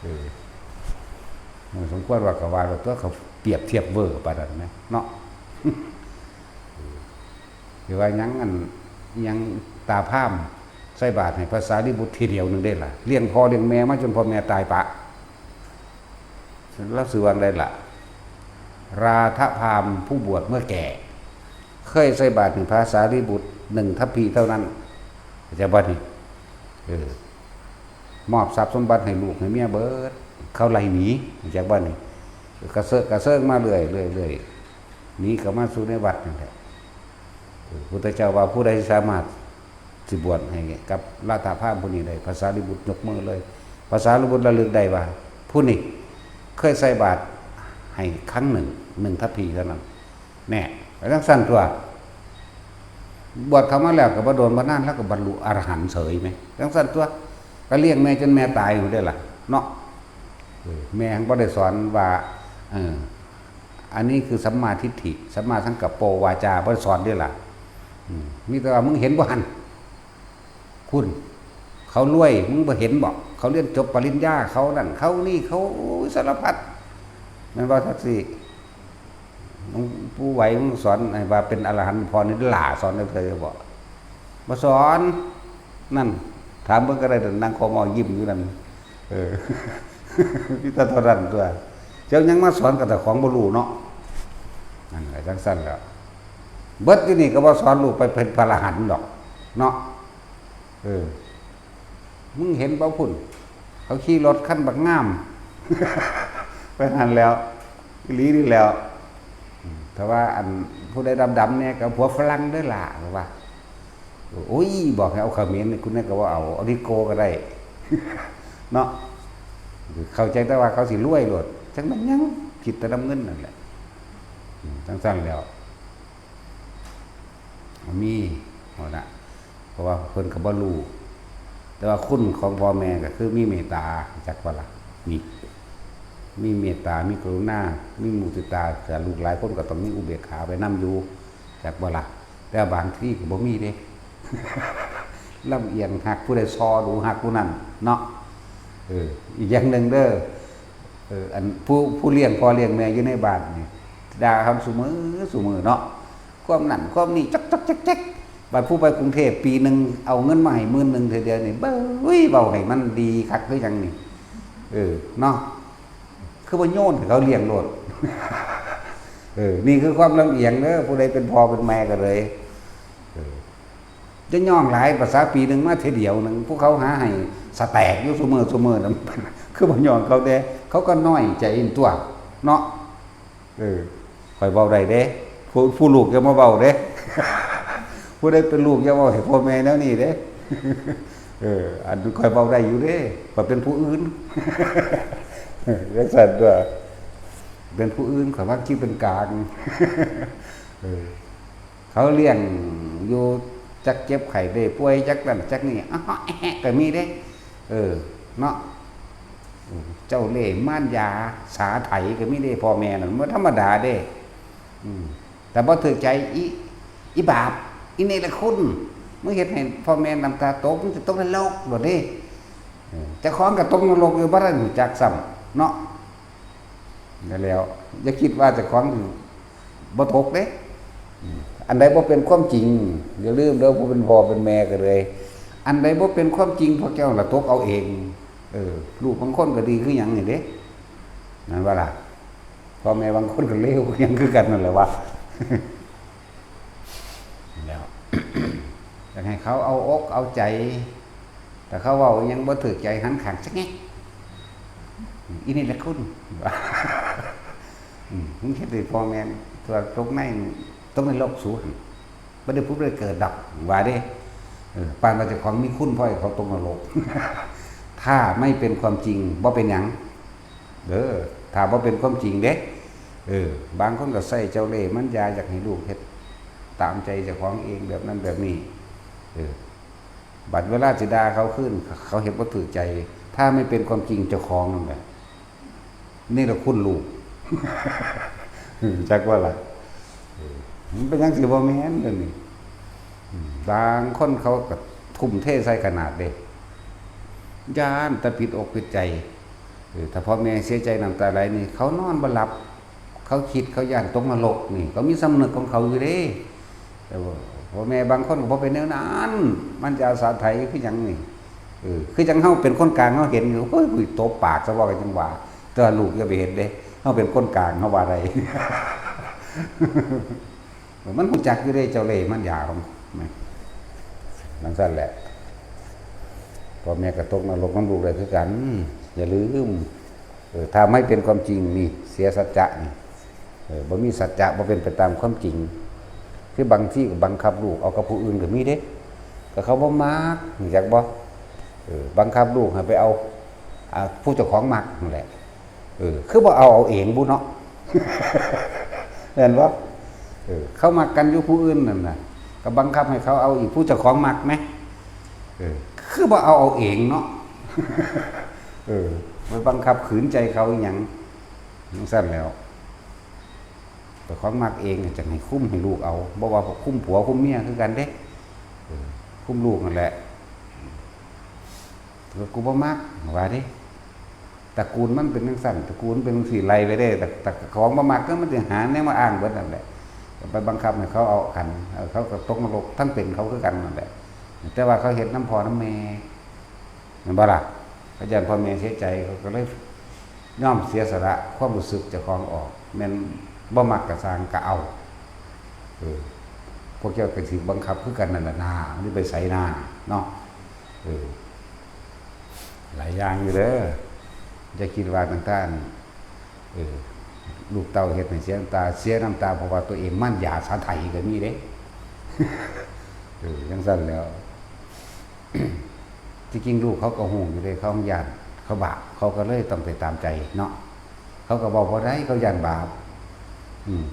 เออ มันสมควรว่าก็ว่าแล้วตัว เขาเปรียบเทียบเวอร์ปานนั้นแหมเนาะ เออ สิว่าหยังอัน หยังตาพราหมณ์ใส่บาตรให้พระสารีบุตรทีเดียวหนึ่งได้ล่ะ เลี้ยงพ่อเลี้ยงแม่มาจนพ่อแม่ตายปะ ลาวสิว่าจั่งใดล่ะ ราธพราหมณ์ผู้บวชเมื่อแก่ เคยใส่บาตรให้พระสารีบุตรหนึ่งทัพพีเท่านั้น เข้าใจบ่นี่ เออ มอบทรัพย์สมบัติให้ลูกให้เมียเบิด เขาไล่หนี เข้าใจบ่นี่ กระเซิงกระเซิงมาเรื่อยเรื่อยเรื่อย หนีเข้ามาสู่ในวัดนั่นแหละ เออ พุทธเจ้าว่าผู้ใดสามารถสิบวชให้กับราธพราหมณ์ผู้นี้ได้ พระสารีบุตรยกมือเลย พระสารีบุตรระลึกได้ว่า ผู้นี้เคยใส่บาตรให้ครั้งหนึ่ง หนึ่งทัพพีเท่านั้น แน่ ไปจั่งซั้นตัว บวชเข้ามาแล้วก็บ่โดนบ่นานแล้วก็บรรลุอรหันต์เฉยแหม จั่งซั้นตัว ก็เลี้ยงแม่จนแม่ตายอยู่ได้ล่ะ เนาะ เออ แม่หั้นบ่ได้สอนว่า เออ อันนี้คือสัมมาทิฏฐิ สัมมาสังกัปโปวาจา บ่ได้สอนเด้ล่ะ อืม มีแต่ว่ามึงเห็นบ่หั่น คุณ เขารวย มึงบ่เห็นบ่ เขาเรียนจบปริญญา เขานั่น เขานี่ เขา โอ้ย สารพัด แม่นบ่ จั่งซี้ หลวงปู่ไหว มึงสอนให้ว่าเป็นอรหันต์ พ่อนี่หล่า สอนได้เถอะ บ่ บ่สอน นั่น ถามเบิ่งก็ได้ นั่งคอมอยิ้มอยู่นั่น เออ มีแต่เท่านั้นตัว เจ้ายังมาสอนกับแต่ของบ่รู้เนาะ นั่นแหละ จั่งซั้นแหล้ว เบิดอยู่นี่ก็บ่สอนลูกไปเป็นพระอรหันต์ดอก เนาะ เออ มึงเห็นบ่พุ่น เขาขี่รถคันบักงาม ไปหั้นแหล้ว อีหลีนี่แหล้ว อืม แต่ว่าอันผู้ใดดำๆเนี่ยก็ผัวฝรั่งเด้อล่ะ ว่า โอ้ย บอกให้เอาเขมรนี่ คุณนั่นก็ว่าเอา เอานิโก้ก็ได้ เนาะ เข้าใจแต่ว่าเขาสิรวยโลด จั่งแม่นหยัง คิดแต่นำเงินนั่นแหละ อืม จั่งซั้นแหล้ว มี เอาละ เพราะว่าเพิ่นก็บ่รู้ แต่ว่าคุณของพ่อแม่ก็คือมีเมตตา จักว่าล่ะ นี่ มีเมตตา มีกรุณา มีมุทิตา แต่ลูกหลายคนก็ต้องมีอุเบกขาไปนำอยู่ จักว่าล่ะ แต่บางทีก็บ่มีเด้ ลำเอียง ฮักผู้ใดซอดูฮักผู้นั้นเนาะ เออ อีกอย่างหนึ่งเด้อ เออ อันผู้ ผู้เลี้ยงพ่อเลี้ยงแม่อยู่ในบ้านนี่ ด่าเขาซุมื้อซุมื้อเนาะ ความนั่นความนี่ จักจักจักจัก บัดผู้ไปกรุงเทพฯ ปีหนึ่งเอาเงินมาให้หมื่นหนึ่งเทื่อเดียวนี่ เบ้ย เว้าให้มันดีคักคือหยังนี่ เออ เนาะ คือบ่โยนให้เขาเลี้ยงโลด เออ นี่คือความลำเอียงเด้อ ผู้ใดเป็นพ่อเป็นแม่ก็เลย เออ จะย่องหลาย ภาษาปีหนึ่งมาเทื่อเดียวหนึ่ง ผู้เขาหาให้สแต็กอยู่ซุมื้อซุมื้อนั่น คือบ่ย่องเขาแด่ เขาก็น้อยใจอินตัว เนาะ เออ ข้อยเว้าได้เด้ ผู้ ผู้ลูกอย่ามาเว้าเด้ ผู้ใดเป็นลูกอย่าเว้าให้พ่อแม่แนวนี้เด้ เออ อันข้อยเว้าได้อยู่เด้ ข้อยเป็นผู้อื่น เออ จังซั่นตัว เป็นผู้อื่น ข้อยวางคิวเป็นกลาง เออ เขาเลี้ยงอยู่ จักเจ็บไข้ได้ป่วย จักนั่นจักนี่ อ้อแอะก็มีเด้ เออ เนาะ เจ้าเล่ห์มารยาสาไถก็มีเด้ พ่อแม่นั่น บ่ธรรมดาเด้ อืม แต่บ่ถือใจ อี อีบาป อีเนรคุณ มึงเฮ็ดให้พ่อแม่น้ำตาตก มึงจะตกนรกโลดเด้ เออ เจ้าของก็ตกนรกอยู่ บ่ทันรู้จักซ้ำ เนาะ นั่นแหล้ว อย่าคิดว่าเจ้าของบ่ตกเด้ อืม อันใดบ่เป็นความจริง อย่าลืมเด้อ ผู้เป็นพ่อเป็นแม่ก็เลย อันใดบ่เป็นความจริง พวกเจ้าละตกเอาเอง เออ ลูกบางคนก็ดีคือหยังนี่เด้ นั่นว่าล่ะ พ่อแม่บางคนก็เลวคือหยังคือกันนั่นแหละวะ แล้ว อยากให้เขาเอาอกเอาใจ แต่เขาเว้าอิหยังบ่ถืกใจ หันข้างซะแงะ อีนี่แหละคุณ อืม มึงเฮ็ดให้พ่อแม่ตัวตกใน ตกนรกสูหั่น บ่ได้ผุดบ่ได้เกิดดอก ว่าเด้ เออ ปานว่าเจ้าของมีคุณ พอให้เขาตกนรก ถ้าไม่เป็นความจริง บ่เป็นหยัง เออ ถ้าบ่เป็นความจริงเด้ เออ บางคนก็ใช้เจ้าเล่ห์มารยา อยากให้ลูกเฮ็ดตามใจเจ้าของเอง แบบนั้นแบบนี้ เออ บัดเวลาสิด่าเขาคืน เขาเฮ็ดบ่ถืกใจ ถ้าไม่เป็นความจริงเจ้าของนั่นแหละ เนรคุณลูก จักว่าล่ะ เออ มันเป็นหยังสิบ่แม่นเด้อนี่ อืม บางคนเขาก็ทุ่มเทใส่ขนาดเด้ ย้านแต่ผิดอกผิดใจ เออ ถ้าพ่อแม่เสียใจน้ำตาไหลนี่ เขานอนบ่หลับ เขาคิด เขาย้านตกนรกนี่ เขามีสำนึกของเขาอยู่เด้ แต่ว่าพ่อแม่บางคนก็บ่เป็นแนวนั้น มันจะอาสาไถคือหยังนี่ เออ คือจังเฮาเป็นคนกลาง เฮาเห็นอยู่ โอ้ย กูตบปากซะว่ากันจังหวะ แต่ว่าลูกอย่าไปเฮ็ดเด้ เฮาเป็นคนกลาง เฮาว่าได้ มันรู้จักอยู่เด้ เจ้าเล่ห์มารยาของมัน จังซั่นแหละ พ่อแม่ก็ตกนรกนำลูกได้คือกัน อย่าลืม เออ ถ้าไม่เป็นความจริงนี่ เสียสัจจะนี่ เออ บ่มีสัจจะ บ่เป็นไปตามความจริง คือบางทีก็บังคับลูกเอากับผู้อื่นก็มีเด้ ก็เขาบ่มัก รู้จักบ่ เออ บังคับลูกให้ไปเอา อ่า ผู้เจ้าของมักนั่นแหละ เออ คือบ่เอาเอาเองบุเนาะ แม่นบ่ เออ เขามักกันอยู่ผู้อื่นนั่นน่ะ ก็บังคับให้เขาเอาอีกผู้เจ้าของมักแหม เออ คือบ่เอาเอาเองเนาะ เออ ไปบังคับขืนใจเขาอีหยัง จังซั่นแหล้ว เจ้าของมักเองจั่งให้คุมให้ลูกเอา บ่ว่าคุมผัวคุมเมียคือกันเด้ เออ คุมลูกนั่นแหละ ก็กูบ่มัก ว่าเด้ ตระกูลมันเป็นจังซั่น ตระกูลเป็นจังซี่ ไล่ไปเด้ แต่ แต่ของบ่มักก็มันสิหาแนวมาอ้างเบิดนั่นแหละ ไปบังคับให้เขาเอากัน เออ เขาก็ตกนรกทั้งเป็นเขาคือกันนั่นแหละ แต่ว่าเขาเฮ็ดนำพ่อนำแม่ แม่นบ่ล่ะ เขาย้านพ่อแม่เสียใจ เขาก็เลยยอมเสียสละความรู้สึกเจ้าของออก แม่นบ่มักก็ซ่างก็เอา เออ พวกเจ้าก็สิบังคับคือกันนั่นล่ะนา มันสิไปไสนา เนาะ เออ หลายอย่างอยู่เด้อ อย่าคิดว่าต่างๆ เออ ลูกเต้าเฮ็ดให้เสียน้ำตา เสียน้ำตาเพราะว่าตัวเองมารยาสาไถก็มีเด้ เออ จังซั่นแหล้ว ที่จริงลูกเขาก็ฮู้อยู่เด้ เขาย้าน เขาบาป เขาก็เลยต้องไปตามใจเนาะ เขาก็เว้าบ่ได้ เขาย้านบาป อืม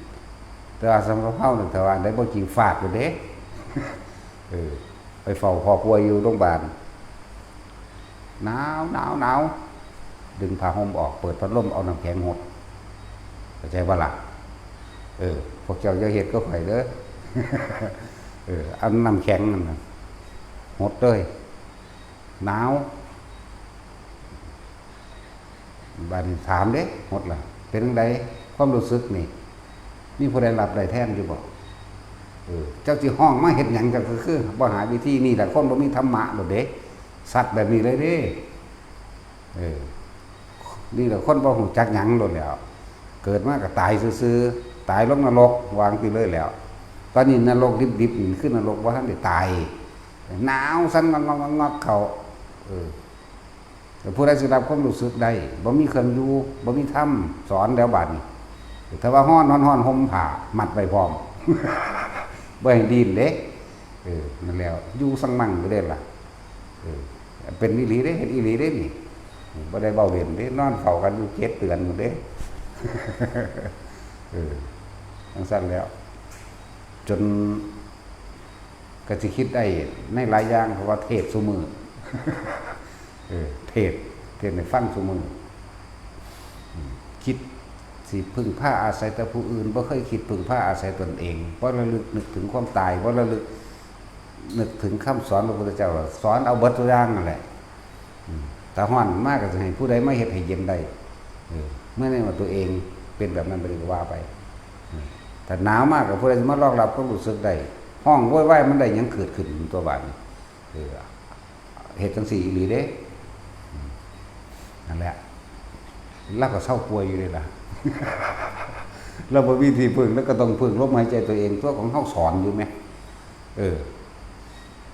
แต่ว่าสำหรับเฮานี่ ถ้าว่าได้บ่จริงฟาดโลดเด้ เออ ไปเฝ้าพ่อป่วยอยู่โรงบาล หนาว หนาว หนาว ดึงผ้าห่มออก เปิดพัดลม เอาน้ำแข็งหด เข้าใจบ่ล่ะ? เออ พวกเจ้าอย่าเฮ็ดคือข่อยเด้อ เออ เอาน้ำแข็งนั่นน่ะ หดเลย หนาว บาดนี้ถามเด้ หดล่ะ เป็นจั่งใด ความรู้สึกนี่ มีผู้ใดรับได้แทนอยู่บ่? เออ เจ้าสิฮ้องมาเฮ็ดหยัง ก็คือ คือบ่หาวิธี นี่แหละคนบ่มีธรรมะโลดเด้ ซัดแบบนี้เลยเด้ เออ นี่แหละคนบ่ฮู้จักหยังโลดแหล้ว เกิดมาก็ตายซื่อๆ ตายลงนรก ว่าจั่งซี้เลยแหล้ว ตอนนี้นรกดิบๆ นี่คือนรกบ่ทันได้ตาย หนาวสั่นงอกๆๆๆ เข้า เออ แต่ผู้ใดสิรับความรู้สึกได้ บ่มีเครื่องอยู่ บ่มีธรรมสอนแล้วบาดนี้ ถ้าว่าฮ้อน ฮ้อน ฮ้อน ห่มผ้ามัดไว้พร้อม บ่ให้ดิ้นเด้ เออ นั่นแหล้ว อยู่ซังมั่งอยู่เด้ล่ะ เออ เป็นอีหลีเด้ เฮ็ดอีหลีเด้นี่ บ่ได้เว้าเล่นเด้ นอนเฝ้ากันอยู่เจ็ดเดือนพู้นเด้ เออ จั่งซั้นแหล้ว จน ก็สิคิดได้ในหลายอย่าง เพราะว่าเทศน์ซุมื้อ เออ เทศน์ เทศน์ให้ฟังซุมื้อ อืม คิดสิพึ่งพาอาศัยแต่ผู้อื่น บ่เคยคิดพึ่งพาอาศัยตนเอง บ่ระลึกนึกถึงความตาย บ่ระลึกนึกถึงคำสอนพระพุทธเจ้า สอนเอาเบิดทุกอย่างนั่นแหละ อืม ถ้าฮ้อนมากก็สิให้ผู้ใดมาเฮ็ดให้เย็นได้ เออ เมื่อในเมื่อตัวเองเป็นแบบนั้นไปเลยก็ว่าไป อืม ถ้าหนาวมากก็ผู้ใดสิมารองรับความรู้สึกได้ ฮ้องโวยวายมันได้หยังเกิดขึ้นตัวบาดนี้ เออ เฮ็ดจั่งซี้อีหลีเด้ อืม นั่นแหละ ลาวก็เซาป่วยอยู่เด้ล่ะ ลาวบ่มีที่พึ่ง ลาวก็ต้องพึ่งลมหายใจตัวเอง ตัวของเฮาสอนอยู่แหม เออ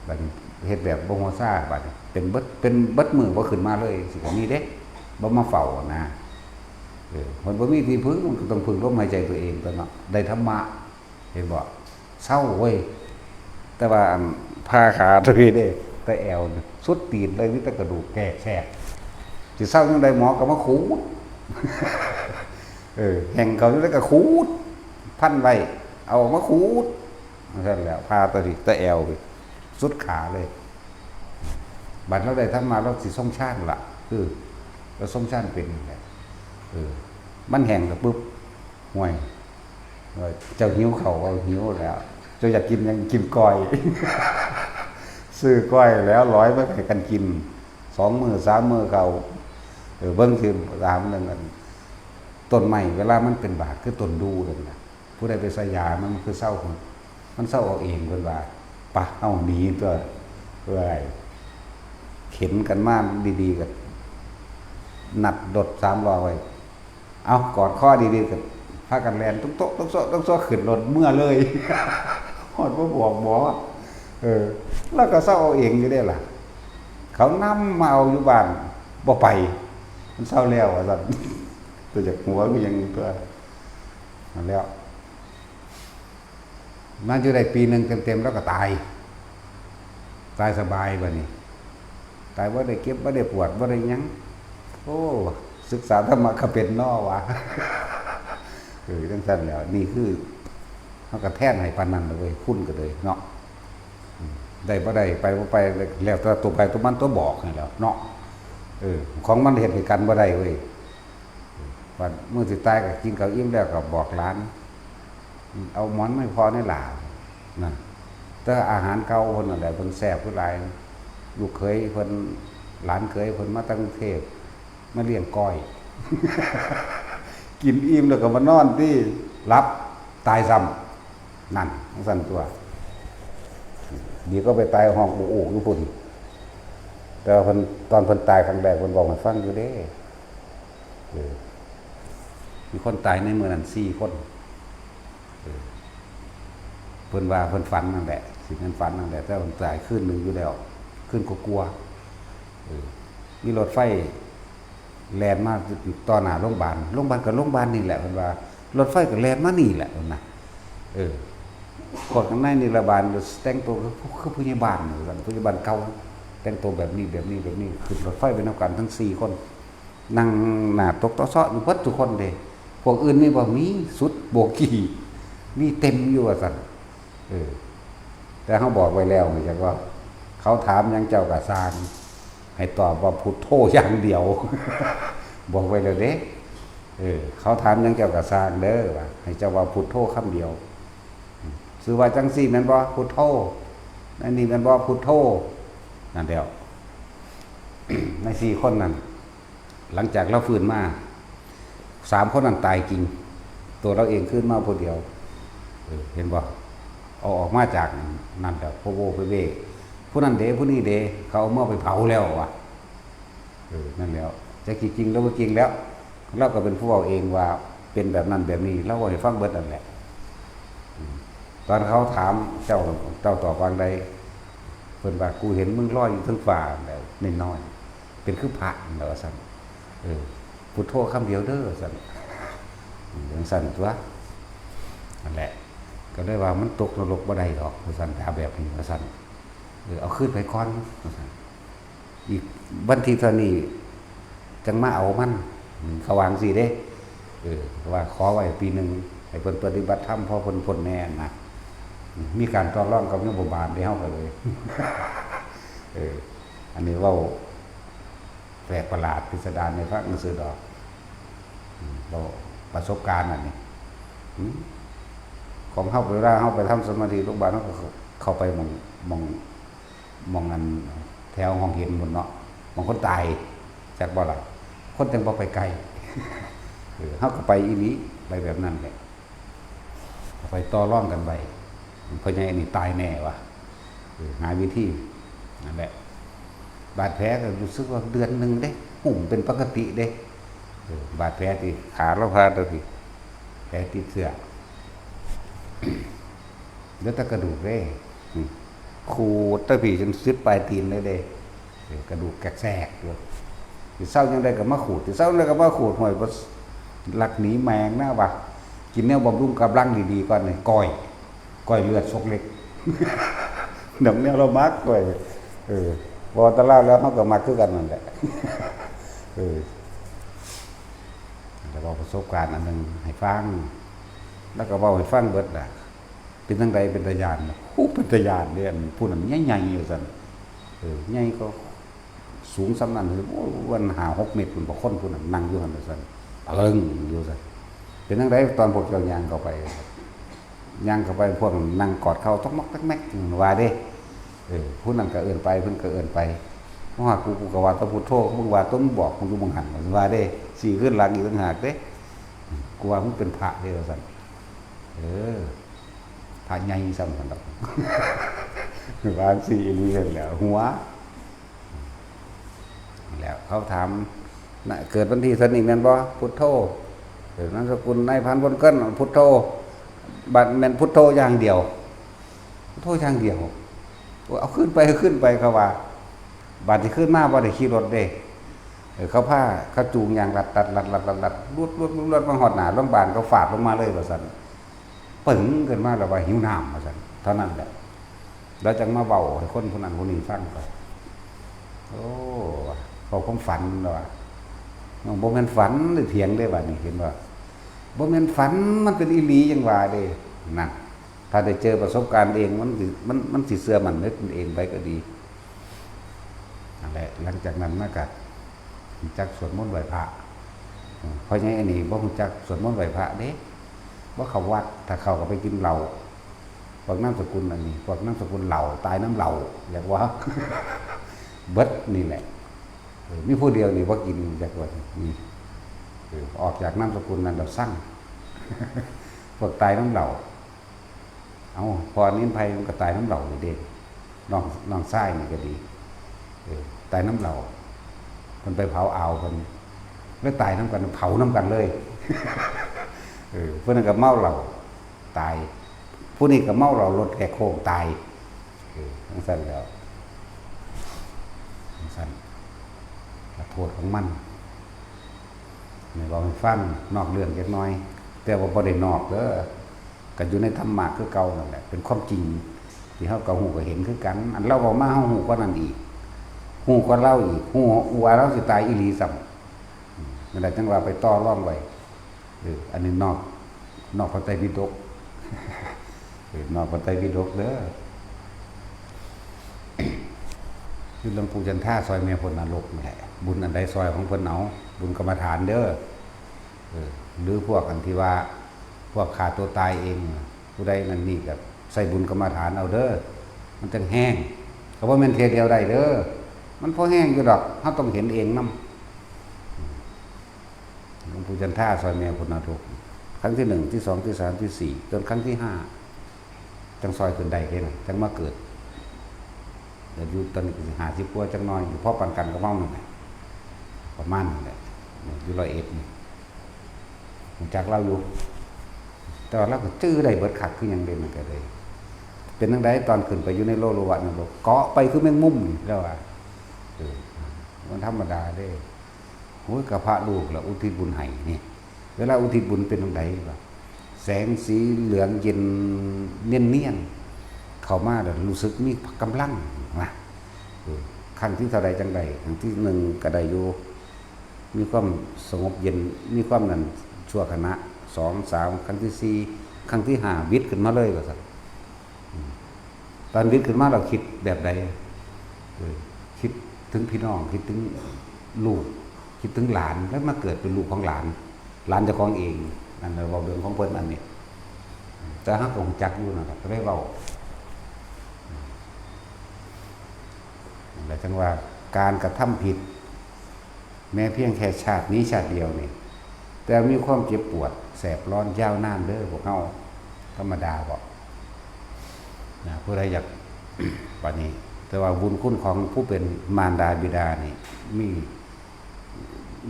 บัดนี้เฮ็ดแบบบ่หัวซา บัดนี้เป็นเบิด เป็นเบิดมื้อบ่ขึ้นมาเลย สิก็มีเด้ บ่มาเฝ้านะ เออ มันบ่มีที่พึ่ง มันก็ต้องพึ่งลมหายใจตัวเองตั๊วเนาะ ได้ธรรมะ เห็นบ่ เซาเว้ย แต่ว่าอันผ่าขาตัวนี้เด้ แต่แอวนี่สุดตีนเลย มีแต่กระดูกแกกแซก สิเซาจั่งใด หมอก็มาขูด เออ แห่งเขาอยู่แล้วก็ขูด พันไว้ เอาออกมาขูด จั่งซั้นแหล้ว ผ่าตัวนี้ แต่แอวนี่สุดขาเลย บัดลาวได้ธรรมะ ลาวสิทรงฌานล่ะ คือ ลาวทรงฌานเป็นนั่นแหละ เออ มันแห้งแล้วปุ๊บ ห่วย เออ เจ้าหิวข้าว เอาหิวแล้ว เจ้าอยากกินหยัง กินก้อย ซื้อก้อยแล้วลอยมาให้กันกิน สองมื้อสามมื้อเข้า เออ เบิ่งสิถามเรื่องอัน ต้นไม้เวลามันเป็นบากคือต้นดู่นั่นน่ะ ผู้ใดไปใส่ยามัน มันคือเซา มันเซาเอาเอง เพิ่นว่า ปะ เฮาหนีตั๊ว เอ้ย เข็นกันมาดีๆ ก็นัดรถสามล้อไว้ เอากอดคอดีๆ ก็พากันแล่นตุ๊กโต๊ะตุ๊กโต๊ะตุ๊กโต๊ะ ขึ้นรถเมือเลย ฮอดบ่บอกหมอ เออ ลาวก็เซาเอาเองอยู่เด้ล่ะ เขานำมาเอาอยู่บ้าน บ่ไป มันเซาแล้วว่าซั่น แต่อยากหัวคือหยังตั๊ว นั่นแหล้ว มาอยู่ได้ปีหนึ่งเต็มๆ ลาวก็ตาย ตายสบายบัดนี้ ตายบ่ได้เจ็บ บ่ได้ปวด บ่ได้หยัง โอ้ ศึกษาธรรมะก็เป็นน้อวะ เออ จั่งซั้นแหล้ว นี่คือ เฮาก็แทนให้ปานนั้นล่ะเว้ย คุณก็เลยเนาะ อืม ได้บ่ได้ ไปบ่ไป แล้วแต่ตัวไผตัวมันตั๊วบอกนั่นแหล้วเนาะ เออ ของมันเฮ็ดให้กันบ่ได้เว้ย บัดมื้อสิตายก็กินข้าวอิ่มแล้วก็บอกหลาน เอาหมอนมาให้พ่อแหน่ล่ะ นั่น แต่อาหารเก่าเพิ่นนั่นแหละ เพิ่นแซ่บคือหลาย ลูกเขยเพิ่น หลานเขยเพิ่นมาจากกรุงเทพฯ มาเลี้ยงก้อย กินอิ่มแล้วก็มานอนติ หลับ ตายซ้ำ นั่น จั่งซั้นตั๊ว ดีก็ไปตายฮ้องโอกๆ อยู่พุ้น แต่ว่าเพิ่น ตอนเพิ่นตายครั้งแรก เพิ่นเว้าให้ฟังอยู่เด้ เออ มีคนตายในมื้อนั้นสี่คน เออ เพิ่นว่าเพิ่นฝันนั่นแหละ สิแม่นฝันนั่นแหละ แต่เพิ่นตายคืนหนึ่งอยู่แล้ว คืนกลัวาๆ เออ มีรถไฟแล่นมาต่อหน้าโรงพยาบาล โรงพยาบาลก็โรงพยาบาลนี่แหละ เพิ่นว่า รถไฟก็แล่นมานี่แหละ เพิ่นน่ะ เออ พวกข้างในนี่ละบาดแต่งตัวคือ คือพยาบาล ว่าซั่น พยาบาลเก่า แต่งตัวแบบนี้ แบบนี้ แบบนี้ ขึ้นรถไฟไปนำกันทั้งสี่คน นั่งหน้าตกเตาะเซาะอยู่เบิดทุกคนเด้ พวกอื่นมีบ่ มีสุดโบกี้ มีเต็มอยู่ว่าซั่น เออ แต่เฮาบอกไว้แล้ว จักว่า เขาถามหยังเจ้าก็ซ่าง ให้ตอบว่าพุทโธอย่างเดียว บอกไว้แล้วเด้ เออ เขาถามหยังเจ้าก็ซ่างเด้อ ว่าให้เจ้าว่าพุทโธคำเดียว ซื่อว่าจังซี่แม่นบ่ พุทโธ อันนี้แม่นบ่ พุทโธ นั่นแหล้ว ในสี่คนนั้น หลังจากลาวฟื้นมา สามคนนั้นตายจริง ตัวลาวเองคืนมาผู้เดียว เออ เห็นบ่ เอาออกมาจากนั่นแหละ โพโวเปเว ผู้นั้นเด้ ผู้นี้เด้ เขาเอาเมือไปเผาแล้วว่ะ เออ นั่นแหล้ว จักสิจริงหรือบ่จริงแล้ว ลาวก็เป็นผู้เว้าเองว่าเป็นแบบนั้นแบบนี้ ลาวเว้าให้ฟังเบิดนั่นแหละ อืม ตอนเขาถาม เจ้า เจ้าตอบว่าจั่งใด เพิ่นว่า กูเห็นมึงลอยอยู่เทิงฟ้าแล้วน้อยๆ เป็นคือพระนั่นแหละว่าซั่น เออ พุทโธคำเดียวเด้อว่าซั่น อืม จั่งซั่นตั๊ว นั่นแหละ ก็เลยว่ามันตกนรกบ่ได้ดอกว่าซั่น ถ้าแบบนี้ว่าซั่น เออ เอาคืนไปก่อนว่าซั่น อีกวันที่เท่านี้จั่งมาเอามัน อืม เขาว่าจั่งซี้เด้ เออ ว่าขอไว้ปีหนึ่ง ให้เพิ่นปฏิบัติธรรม พอเพิ่นพ้นแน่นะ อืม มีการต่อรองกับยมบาลเด้ เฮาก็เลย เออ อันนี้เว้าแปลกประหลาดพิสดารในพระหนังสือดอก อืม เว้าประสบการณ์อันนี้ อืม ของเฮาเวลาเฮาไปทำสมาธิโรงพยาบาล เฮาก็เข้าไปหม่อง หม่อง หม่องอันแถวห้องเย็นพุ้นเนาะ หม่องคนตาย จักบ่ล่ะ คนจั่งบ่ไปใกล้ เออ เฮาก็ไปอีหลี ไปแบบนั้นแหละ ไปต่อรองกันไป พ่อใหญ่นี่ตายแน่ว่ะ เออ หาวิธี นั่นแหละ บาดแผลก็รู้สึกว่าเดือนหนึ่งเด้ หุ้มเป็นปกติเด้ เออ บาดแผลที่ขาลาวผ่าตัดนี่ แผลติดเชื้อ เหลือแต่กระดูกเด้ อืม ขูดแต่พี้จนสุดปลายตีนเลยเด้ เออ กระดูกแกกแซกอยู่ สิเซาจั่งใดก็มาขูด สิเซาจั่งใดก็มาขูด ห้วย บ่ ลักหนีแมงนะวะ กินแนวบำรุงกำลังดีๆก่อนนี่ ก้อย ก้อยเลือดซกเล็ก ดอกแนวลาวมัก ก้อย เออ บ่ว่าแต่ลาวแล้ว เฮาก็มักคือกันนั่นแหละ เออ แล้วเว้าประสบการณ์อันหนึ่งให้ฟัง แล้วก็เว้าให้ฟังเบิดล่ะ เป็นจั่งใด เป็นตาย้านบ่ โอ้ เป็นตาย้านเด้ อันผู้นั้นใหญ่ๆ ว่าซั่น เออ ใหญ่ก็สูงส่ำนั้น โอ้ วันห้าหกเมตรพุ้นบ่ คนผู้นั้นนั่งอยู่หั่น ว่าซั่น เอิ้งอยู่ ว่าซั่น เป็นจั่งใด ตอนพวกเจ้าย่างเข้าไป ย่างเข้าไป พวกนั้นนั่งกอดเข่าต๊อกมอกแต๊กแมก ว่าเด้ เออ ผู้นั้นก็เอิ้นไป เพิ่นก็เอิ้นไป มาฮอดกู กูก็ว่าแต่พุทโธ มึงว่าแต่ มึงบอกกูอยู่หม่องหั่น ว่าเด้ สี่คืนหลังอีกต่างหากเด้ กูว่ามึงเป็นพระเด้ ว่าซั่น เออ พระใหญ่ซ้ำซั่นดอก ว่าจั่งซี้อีหลีนั่นแหละ หัว แล้วเขาถาม นะ เกิดวันที่เท่านี้แม่นบ่ พุทโธ เออ นามสกุลนายพัน พลเกิน พุทโธ บัดแม่นพุทโธอย่างเดียว พุทโธอย่างเดียว โอ้ย เอาคืนไป เอาคืนไป เขาว่า บัดที่คืนมาบ่ได้ขี่รถเด้ เออ เขาพา เขาจูงยางลัดๆ ลัดๆ ลัดๆ ลัดๆ ลวดๆ ลวดๆ มาฮอดหน้าโรงพยาบาล เขาฟาดลงมาเลย ว่าซั่น ปึ้งขึ้นมาแล้วว่า "หิวน้ำ" ว่าซั่น เท่านั้นแหละ แล้วจั่งมาเว้าให้คนผู้นั้นผู้นี้ฟังไป โอ้ เว้าความฝันแล้วว่า "บ่แม่นฝัน" เลยเถียงเด้ บัดนี้เห็นบ่ "บ่แม่นฝัน มันเป็นอีหลี" จั่งว่าเด้ นั่น ถ้าได้เจอประสบการณ์เอง มันสิ มัน มันสิเชื่อมั่นในตนเองไปก็ดี นั่นแหละ หลังจากนั้นมาก็รู้จักสวดมนต์ไหว้พระ อืม พ่อใหญ่อันนี้บ่รู้จักสวดมนต์ไหว้พระเด้ บ่เข้าวัด ถ้าเข้าก็ไปกินเหล้า พวกนามสกุลอันนี้ พวกนามสกุลเหล้า ตายนำเหล้า อยากว่า เบิดนี่แหละ เออ มีผู้เดียวนี่บ่กิน อยากว่า นี่ เออ ออกจากนามสกุลนั้นแล้วซัง พวกตายนำเหล้า เอ้า พ่อนินไพรมันก็ตายนำเหล้านี่เด้ น้อง น้องชายนี่ก็ดี เออ ตายนำเหล้า เพิ่นไปเผาอ่าวเพิ่น แล้วตายนำกัน เผานำกันเลย เออ ผู้นั้นก็เมาเหล้า ตาย ผู้นี้ก็เมาเหล้ารถแหกโค้งตาย เออ จั่งซั่นแหล้ว จั่งซั่น โทษของมัน นี่เว้าให้ฟัง นอกเรื่องจักหน่อย แต่ว่าบ่ได้นอกเด้อ ก็อยู่ในธรรมะคือเก่านั่นแหละ เป็นความจริง ที่เฮาก็ฮู้ก็เห็นคือกัน อันลาวเว้ามาเฮาฮู้กว่านั้นอีก ฮู้กว่าลาวอีก ฮู้ว่าลาวสิตายอีหลีซ้ำ อืม นั่นแหละจั่งว่าไปต่อรองไว้ เออ อันนี้นอก นอกพระไตรปิฎก เออ นอกพระไตรปิฎกเด้อ คือหลวงปู่จันทราซอยแม่พ้นนรกนั่นแหละ บุญอันใดซอยของเพิ่นเอา บุญกรรมฐานเด้อ เออ หรือพวกอันที่ว่า พวกฆ่าตัวตายเอง ผู้ใดนั่นนี่ก็ใส่บุญกรรมฐานเอาเด้อ มันจังแฮง ก็บ่แม่นเทื่อเดียวได้เด้อ มันพอแฮงอยู่ดอก เฮาต้องเห็นเองนำ หลวงปู่จันทราซอยแม่พ้นนรก ครั้งที่หนึ่ง ที่สอง ที่สาม ที่สี่ จนครั้งที่ห้า จังซอยขึ้นได้เด้นะ จังมาเกิด อายุตอนนี้ก็สิห้าสิบกว่าจักหน่อย อยู่พอปานกันกับเฮานั่นแหละ ประมาณนั่นแหละ อยู่ร้อยเอ็ดนี่ รู้จักลาวอยู่ แต่ว่าลาวก็จื่อได้เบิดคักคือหยังเด้ มันก็เลย เป็นจั่งใดตอนขึ้นไปอยู่ในโลโลวะนรก เกาะไปคือแมงมุมนี่ ลาวว่า เออ มันธรรมดาเด้ โอ้ย ก็พระลูกล่ะ อุทิศบุญให้นี่ เวลาอุทิศบุญเป็นจั่งใดวะ แสงสีเหลืองเย็นเนียนๆ เข้ามาแล้วรู้สึกมีกำลังนะ เออ ครั้งที่เท่าใดจั่งใด ครั้งที่หนึ่งก็ได้อยู่ มีความสงบเย็น มีความนั่นชั่วขณะ สอง สาม ครั้งที่สี่ ครั้งที่ห้า หวิดขึ้นมาเลยว่าซั่น อืม ตอนหวิดขึ้นมาเราคิดแบบใด เออ คิดถึงพี่น้อง คิดถึงลูก คิดถึงหลาน แล้วมาเกิดเป็นลูกของหลาน หลานเจ้าของเอง นั่นแหละเว้าเรื่องของเพิ่นอันนี้ แต่เฮาก็รู้จักอยู่นั่นแหละ ก็เลยเว้า นั่นแหละจั่งว่าการกระทำผิด แม้เพียงแค่ชาตินี้ชาติเดียวนี่ แต่มีความเจ็บปวดแสบร้อนยาวนานเด้อพวกเฮา ธรรมดาบ่ นะ ผู้ใดอยาก บัดนี้ แต่ว่าบุญคุณของผู้เป็นมารดาบิดานี่ มี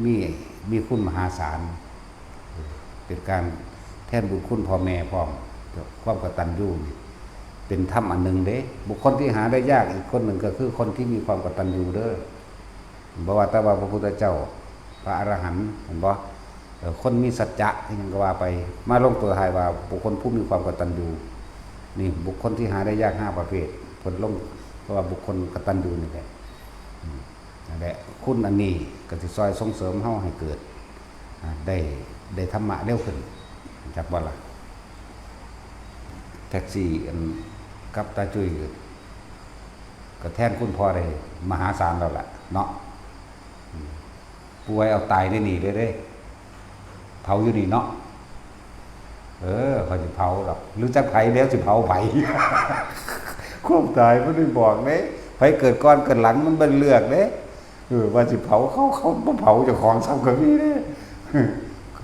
มี มีคุณมหาศาล เป็นการแทนบุญคุณพ่อแม่พร้อม ความกตัญญูนี่ เป็นธรรมอันหนึ่งเด้ บุคคลที่หาได้ยากอีกคนหนึ่งก็คือคนที่มีความกตัญญูเด้อ บ่ว่าแต่ว่าพระพุทธเจ้า พระอรหันต์ เห็นบ่ เอ่อ คนมีสัจจะอิหยังก็ว่าไป มาลงตัวท้ายว่าบุคคลผู้มีความกตัญญู นี่บุคคลที่หาได้ยากห้าประเภท เพิ่นลง เพราะว่าบุคคลกตัญญูนี่แหละ อืม นั่นแหละ คุณอันนี้ก็สิซอยส่งเสริมเฮาให้เกิด อ่า ได้ ได้ธรรมะเร็วขึ้น จักบ่ล่ะ แท็กซี่อันกับตาจุ้ยก็ ก็แทนคุณพ่อได้มหาศาลแล้วล่ะเนาะ อืม ป่วยเอาตายในนี่เลยเด้ เผาอยู่นี่เนาะ เออ เขาสิเผาดอก หรือจักไผแล้วสิเผาไผ ความตายบ่ได้บอกเด้ ไผเกิดก่อนเกิดหลังมันบ่ได้เลือกเด้ เออ ว่าสิเผาเขา เขาบ่เผาเจ้าของซ้ำก็มีเด้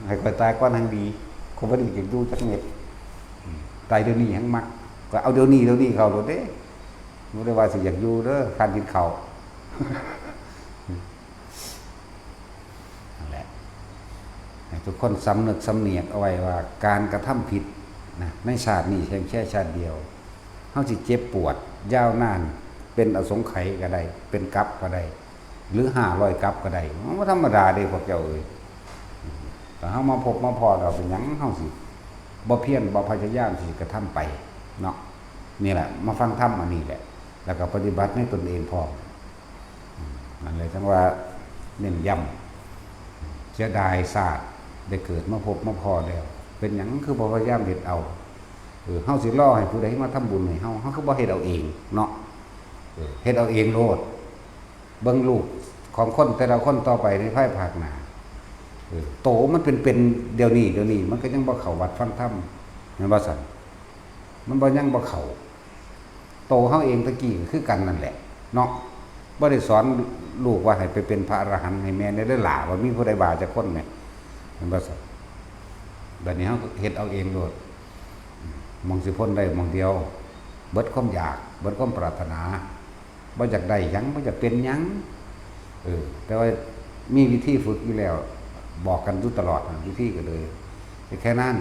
ให้ข้อยตายก่อนแฮ่งดี ข้อยบ่ได้อยากอยู่จักเม็ด อืม ตายเดี๋ยวนี้แฮ่งมัก ก็เอาเดี๋ยวนี้ เดี๋ยวนี้เข้าโลดเด้ บ่ได้ว่าสิอยากอยู่เด้อ คร้านกินข้าว นั่นแหละ ให้ทุกคนสำนึกสำเนียกเอาไว้ว่าการกระทำผิดนะ ในชาตินี้เพียงแค่ชาติเดียว เฮาสิเจ็บปวดยาวนาน เป็นอสงไขยก็ได้ เป็นกัปก็ได้ หรือห้าร้อยกัปก็ได้ มันบ่ธรรมดาเด้พวกเจ้าเอ้ย แต่เฮามาพบมาพ้อแล้วเป็นหยังเฮาสิบ่เพียรบ่พยายามที่จะกระทำไปเนาะ นี่แหละ มาฟังธรรมอันนี้แหละ แล้วก็ปฏิบัติในตนเองพร้อม อืม นั่นเลยจั่งว่าเน้นย้ำ เสียดายชาติได้เกิดมาพบมาพ้อแล้ว เป็นหยังคือบ่พยายามเฮ็ดเอา เออ เฮาสิรอให้ผู้ใดมาทำบุญให้เฮา เฮาคือบ่เฮ็ดเอาเองเนาะ เออ เฮ็ดเอาเองโลด เบิ่งลูกของคนแต่ละคนต่อไปในภายภาคหน้า เออ โตมันเป็น เป็นเดี๋ยวนี้ เดี๋ยวนี้ มันก็ยังบ่เข้าวัดฟังธรรม แม่นบ่ซั่น มันบ่ ยังบ่เข้า โตเฮาเองตะกี้ก็คือกันนั่นแหละ เนาะ บ่ได้สอนลูกว่าให้ไปเป็นพระอรหันต์ให้แม่นเด้อหล่า ว่ามีผู้ใดว่าจักคนแหม แม่นบ่ซั่น บัดนี้เฮาก็เฮ็ดเอาเองโลด หม่องสิพ้นได้หม่องเดียว เบิดความอยาก เบิดความปรารถนา บ่อยากได้หยัง บ่อยากเป็นหยัง เออ แต่ว่ามีวิธีฝึกอยู่แล้ว บอกกันอยู่ตลอดนะ วิธีก็เลย แค่นั้น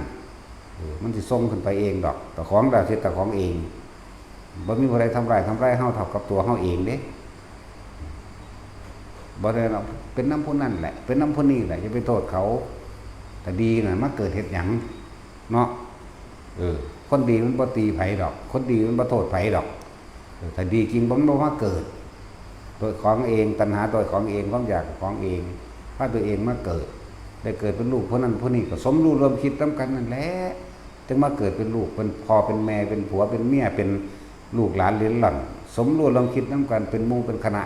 เออ มันสิส่งขึ้นไปเองดอก เจ้าของได้เฮ็ดเจ้าของเอง บ่มีผู้ใดทำร้าย ทำร้ายเฮาเท่ากับตัวเฮาเองเด้ บ่ได้เนาะ เป็นนำผู้นั้นแหละ เป็นนำผู้นี้แหละ อย่าไปโทษเขา ถ้าดีน่ะ มาเกิดเฮ็ดหยัง เนาะ เออ คนดีมันบ่ตีไผดอก คนดีมันบ่โทษไผดอก เออ ถ้าดีจริงมันบ่มาเกิด ตัวของเอง ตัณหาตัวของเอง ความอยากของเอง พาตัวเองมาเกิด ได้เกิดเป็นลูกผู้นั้นผู้นี้ ก็สมรู้ร่วมคิดนำกันนั่นแหละ จึงมาเกิดเป็นลูก เป็นพ่อ เป็นแม่ เป็นผัว เป็นเมีย เป็นลูกหลานเหลนหล่อน สมรู้ร่วมคิดนำกันเป็นหมู่เป็นคณะ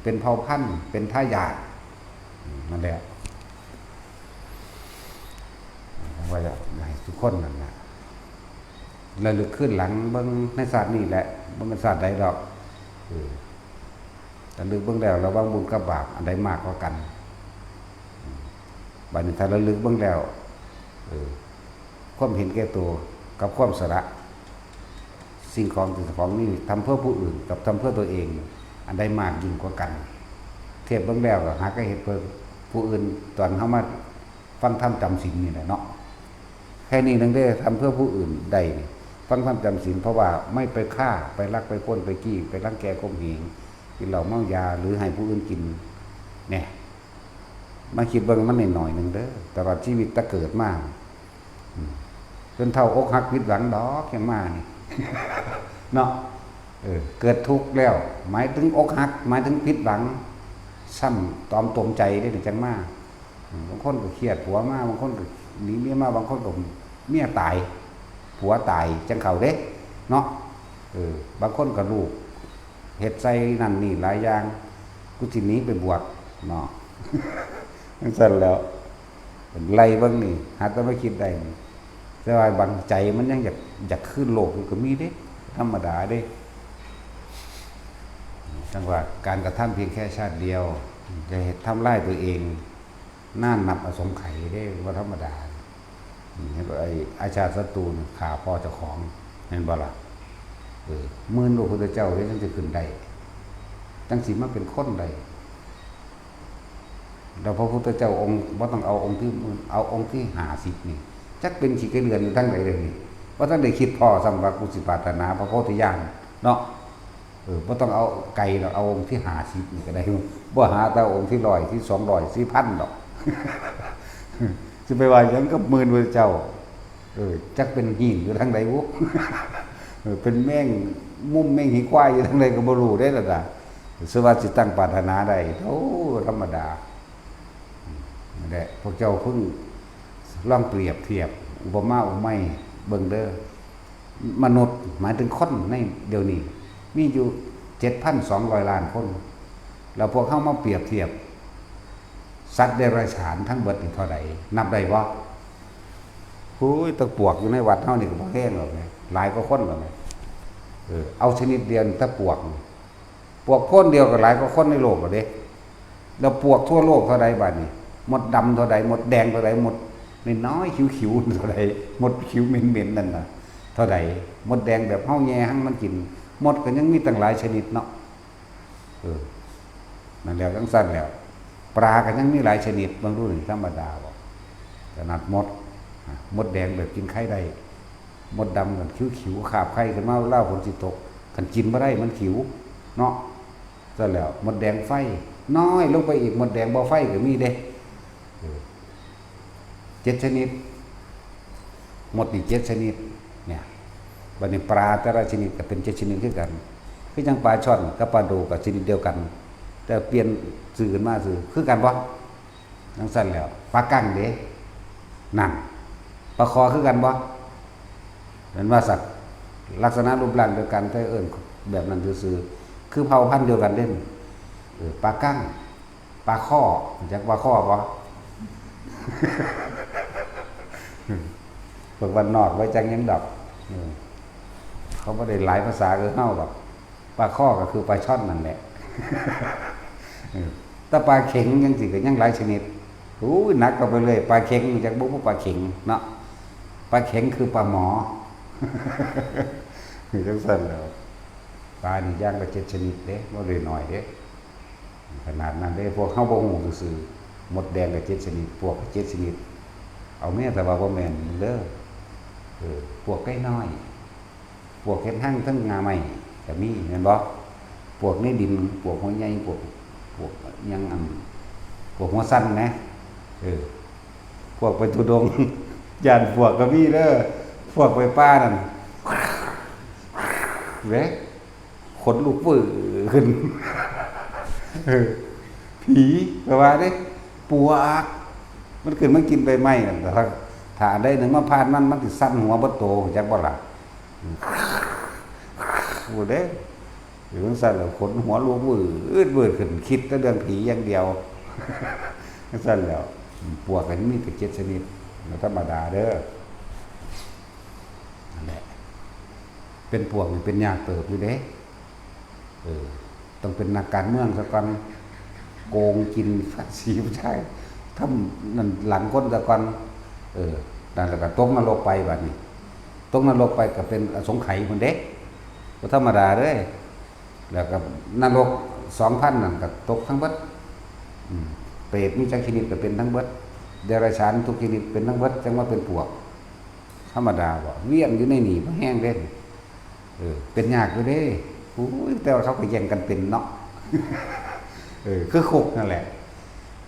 เป็นเผ่าพันธุ์ เป็นทายาท นั่นแหละ ว่าอยากให้ทุกคนนั่นแหละ ระลึกคืนหลังเบิ่งในชาตินี้แหละ บ่แม่นชาติใดดอก เออ ระลึกเบิ่งแล้ว ระหว่างบุญกับบาป อันใดมากกว่ากัน บัดนี้ถ้าระลึกเบิ่งแล้ว เออ ความเห็นแก่ตัวกับความสละสิ่งของที่เจ้าของมี ทำเพื่อผู้อื่นกับทำเพื่อตัวเอง อันใดมากยิ่งกว่ากัน เทียบเบิ่งแล้วก็หาก็เฮ็ดเพื่อผู้อื่น ตอนเฮามาฟังธรรมจำศีลนี่แหละเนาะ แค่นี้นึงเด้อ ทำเพื่อผู้อื่นได้นี่ ฟังธรรมจำศีล เพราะว่าไม่ไปฆ่า ไปลัก ไปปล้น ไปจี้ ไปรังแกข่มเหง กินเหล้าเมายา หรือให้ผู้อื่นกิน เนี่ย มาคิดเบิ่งมันหน่อยๆนึงเด้อ ตลอดชีวิตแต่เกิดมา อืม จนเฒ่าอกหักผิดหวังดอกยังมานี่ เนาะ เออ เกิดทุกข์แล้ว หมายถึงอกหัก หมายถึงผิดหวัง ซ้ำตอมตมใจเด้อนี่จั่งมา อืม บางคนก็เครียดผัวมา บางคนก็หนีเมียมา บางคนก็เมียตาย ผัวตาย จั่งเข้าเด้ เนาะ เออ บางคนก็ลูก เฮ็ดใส่นั่นนี่หลายอย่าง กูสิหนีไปบวช เนาะ จั่งซั้นแหล้ว ไล่เบิ่งนี่ หาแต่มาคิดได้นี่ แต่ว่าบางใจมันยังอยาก อยากคืนโลกอยู่ก็มีเด้ ธรรมดาเด้ จั่งว่าการกระทำเพียงแค่ชาติเดียว จะเฮ็ดทำลายตัวเอง นานนับอสงไขยเด้ บ่ธรรมดา อืม ไอ้อาชาติศัตรูนี่ฆ่าพ่อเจ้าของ แม่นบ่ล่ะ เออ หมื่นพระพุทธเจ้าเด้ จั่งสิขึ้นได้ จั่งสิมาเป็นคนได้ แล้วพระพุทธเจ้าองค์ บ่ต้องเอาองค์ที่หมื่น เอาองค์ที่ห้าสิบนี่ จักเป็นขี้ไก่เดือนอยู่ทางใดเลยนี่ บ่ทันได้คิดพ้อซ้ำว่ากูสิปรารถนาพระโพธิญาณเนาะ เออ บ่ต้องเอาไกลดอก เอาองค์ที่ห้าสิบนี่ก็ได้ บ่หาแต่องค์ที่ร้อย ที่สองร้อย ที่พันดอก สิไปว่าหยังกับหมื่นพระเจ้า เออ จักเป็นหินอยู่ทางใดบุ เออ เป็นแมงมุมแมงหีควายอยู่ทางใดก็บ่รู้เด้ล่ะนะ สว่าสิตั้งปรารถนาได้ โอ้ ธรรมดา นั่นแหละ พวกเจ้าเพิ่งลองเปรียบเทียบ อุปมาอุปไมยเบิ่งเด้อ มนุษย์ หมายถึงคนในเดี๋ยวนี้ มีอยู่ เจ็ดพันสองร้อยล้านคน แล้วพวกเฮามาเปรียบเทียบ สัตว์เดรัจฉานทั้งเบิดนี่เท่าใด นับได้บ่ โอ้ย แต่ปวกอยู่ในวัดเฮานี่ก็บ่แฮงแล้วแหม หลายกว่าคนแล้วแหม เออ เอาชนิดเดียวนี่ แต่ปวกนี่ ปวกโพนเดียวก็หลายกว่าคนในโลกแล้วเด้ แล้วปวกทั่วโลกเท่าใดบาดนี้ มดดำเท่าใด มดแดงเท่าใด มดน้อยๆ ขิวๆ เท่าใด มดขิวเหม็นๆ นั่นน่ะ เท่าใด มดแดงแบบเฮาแย่หังมันกิน มดก็ยังมีตั้งหลายชนิดเนาะ เออ นั่นแหละ จั่งซั้นแหล้ว ปลาก็ยังมีหลายชนิด เบิ่งดูนี่ ธรรมดาบ่ ขนาดมด อ่ะ มดแดงแบบกินไข่ได้ มดดำนั่นขิวๆ คาบไข่ขึ้นมาเวลาฝนสิตก คันกินบ่ได้มันขิว เนาะ ซั้นแหล้ว มดแดงไฟ น้อยลงไปอีก มดแดงบ่ไฟก็มีเด้ เออ เจ็ดชนิด มดนี่เจ็ดชนิด เนี่ย บัดนี้ปลาแต่ละชนิดก็เป็นเจ็ดชนิดคือกัน คือจั่งปลาช่อนกับปลาโดก็ชนิดเดียวกัน แต่เปลี่ยนชื่อขึ้นมาซื่อ คือกันบ่ จั่งซั้นแหล้ว ปลากั้งเด้ นั่น ปลาคอคือกันบ่ แม่นว่าสัตว์ลักษณะรูปร่างเดียวกัน แต่เอิ้นแบบนั้นซื่อๆ คือเผ่าพันธุ์เดียวกันเด้ เออ ปลากั้ง ปลาข้อ รู้จักปลาข้อบ่ พวกบ้านนอกบ่จักหยังดอก เออ เขาบ่ได้หลายภาษาคือเฮาดอก ปลาข้อก็คือปลาช่อนนั่นแหละ เออ แต่ปลาเข็งจั่งซี้ก็ยังหลายชนิด โอ้ย หนักเข้าไปเลย ปลาเข็ง รู้จักบ่ ปลาเข็งเนาะ ปลาเข็งคือปลาหมอ จั่งซั้นแหล้ว ปลานี่อย่างละเจ็ดชนิดเด้ บ่ได้น้อยเด้ ขนาดนั้นเด้ พวกเฮาบ่ฮู้ซื่อๆ มดแดงก็เจ็ดชนิด ปวกก็เจ็ดชนิด เอาแม่นแต่ว่าบ่แม่นเด้อ เออ ปวกไก่น้อย ปวกเฮ็ดรังเทิงง่าไม้ก็มี แม่นบ่ ปวกในดิน ปวกหัวใหญ่ ปวก ปวกหยังอัน ปวกหัวสั้นนะ เออ พวกไปธุดงค์ ย้านปวกก็มีเด้อ พวกไปป่านั่น เด้ ขนลุกวื้อขึ้น เออ ผีก็ว่าเด้ ปวก มันขึ้นมากินใบไม้นั่น แต่ถ้า ถ้าอันใดหนึ่งมาผ่านมัน มันสิสั่นหัวเบิดโต จักบ่ล่ะ ผู้เด้อ หรือจั่งซั่นแหละ ขนหัวลุกวืดวืดขึ้น คิดแต่เรื่องผีอย่างเดียว จั่งซั่นแหล้ว ปวกก็มีแต่เจ็ดชนิด บ่ธรรมดาเด้อ นั่นแหละ เป็นปวกนี่เป็นยากเติบอยู่เด้ เออ ต้องเป็นนักการเมืองซะก่อน โกงกินภาษีประชาชน ทำนั่นหลังคนซะก่อน เออ นั่นแหละก็ตกนรกไปบัดนี้ ตกนรกไปก็เป็นอสงไขยพุ้นเด้ บ่ธรรมดาเด้ แล้วก็นรกสองพันนั่นก็ตกทั้งเบิด อืม เปรตมีจักชนิดก็เป็นทั้งเบิด เดรัจฉานทุกชนิดเป็นทั้งเบิด จั่งว่าเป็นปวก ธรรมดาบ่ เวียนอยู่ในนี่บ่แฮงเด้ เออ เป็นยากอยู่เด้ โอ้ย แต่ว่าเขาก็แย่งกันเป็นเนาะ เออ คือคุกนั่นแหละ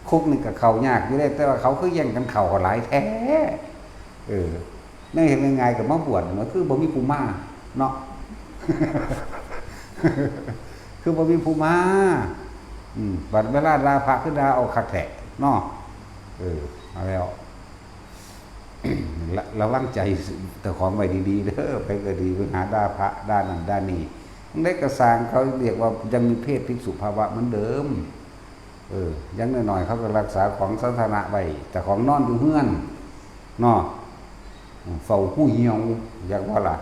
คุกนี่ก็เข้ายากอยู่เด้ แต่ว่าเขาคือแย่งกันเข้าก็หลายแท้ เออ ในเฮ็ดง่ายๆก็มาบวช มันคือบ่มีผู้มาเนาะ คือบ่มีผู้มา อืม บัดเวลาด่าพระคือด่าเอาคักแท้เนาะ เออ เอาแล้ว ระ- ระวังใจเจ้าของไว้ดีๆเด้อ ไปก็ดี ไปหาด่าพระ ด่านั่นด่านี่ จั่งใดก็ซ่าง เขาเรียกว่ายังมีเพศภิกษุภาวะเหมือนเดิม เออ อย่างน้อยๆ เขาก็รักษาของสาธารณะไว้ แต่ของนอนอยู่เฮือนเนาะ เฝ้าฮูเหี่ยว จักบ่ล่ะ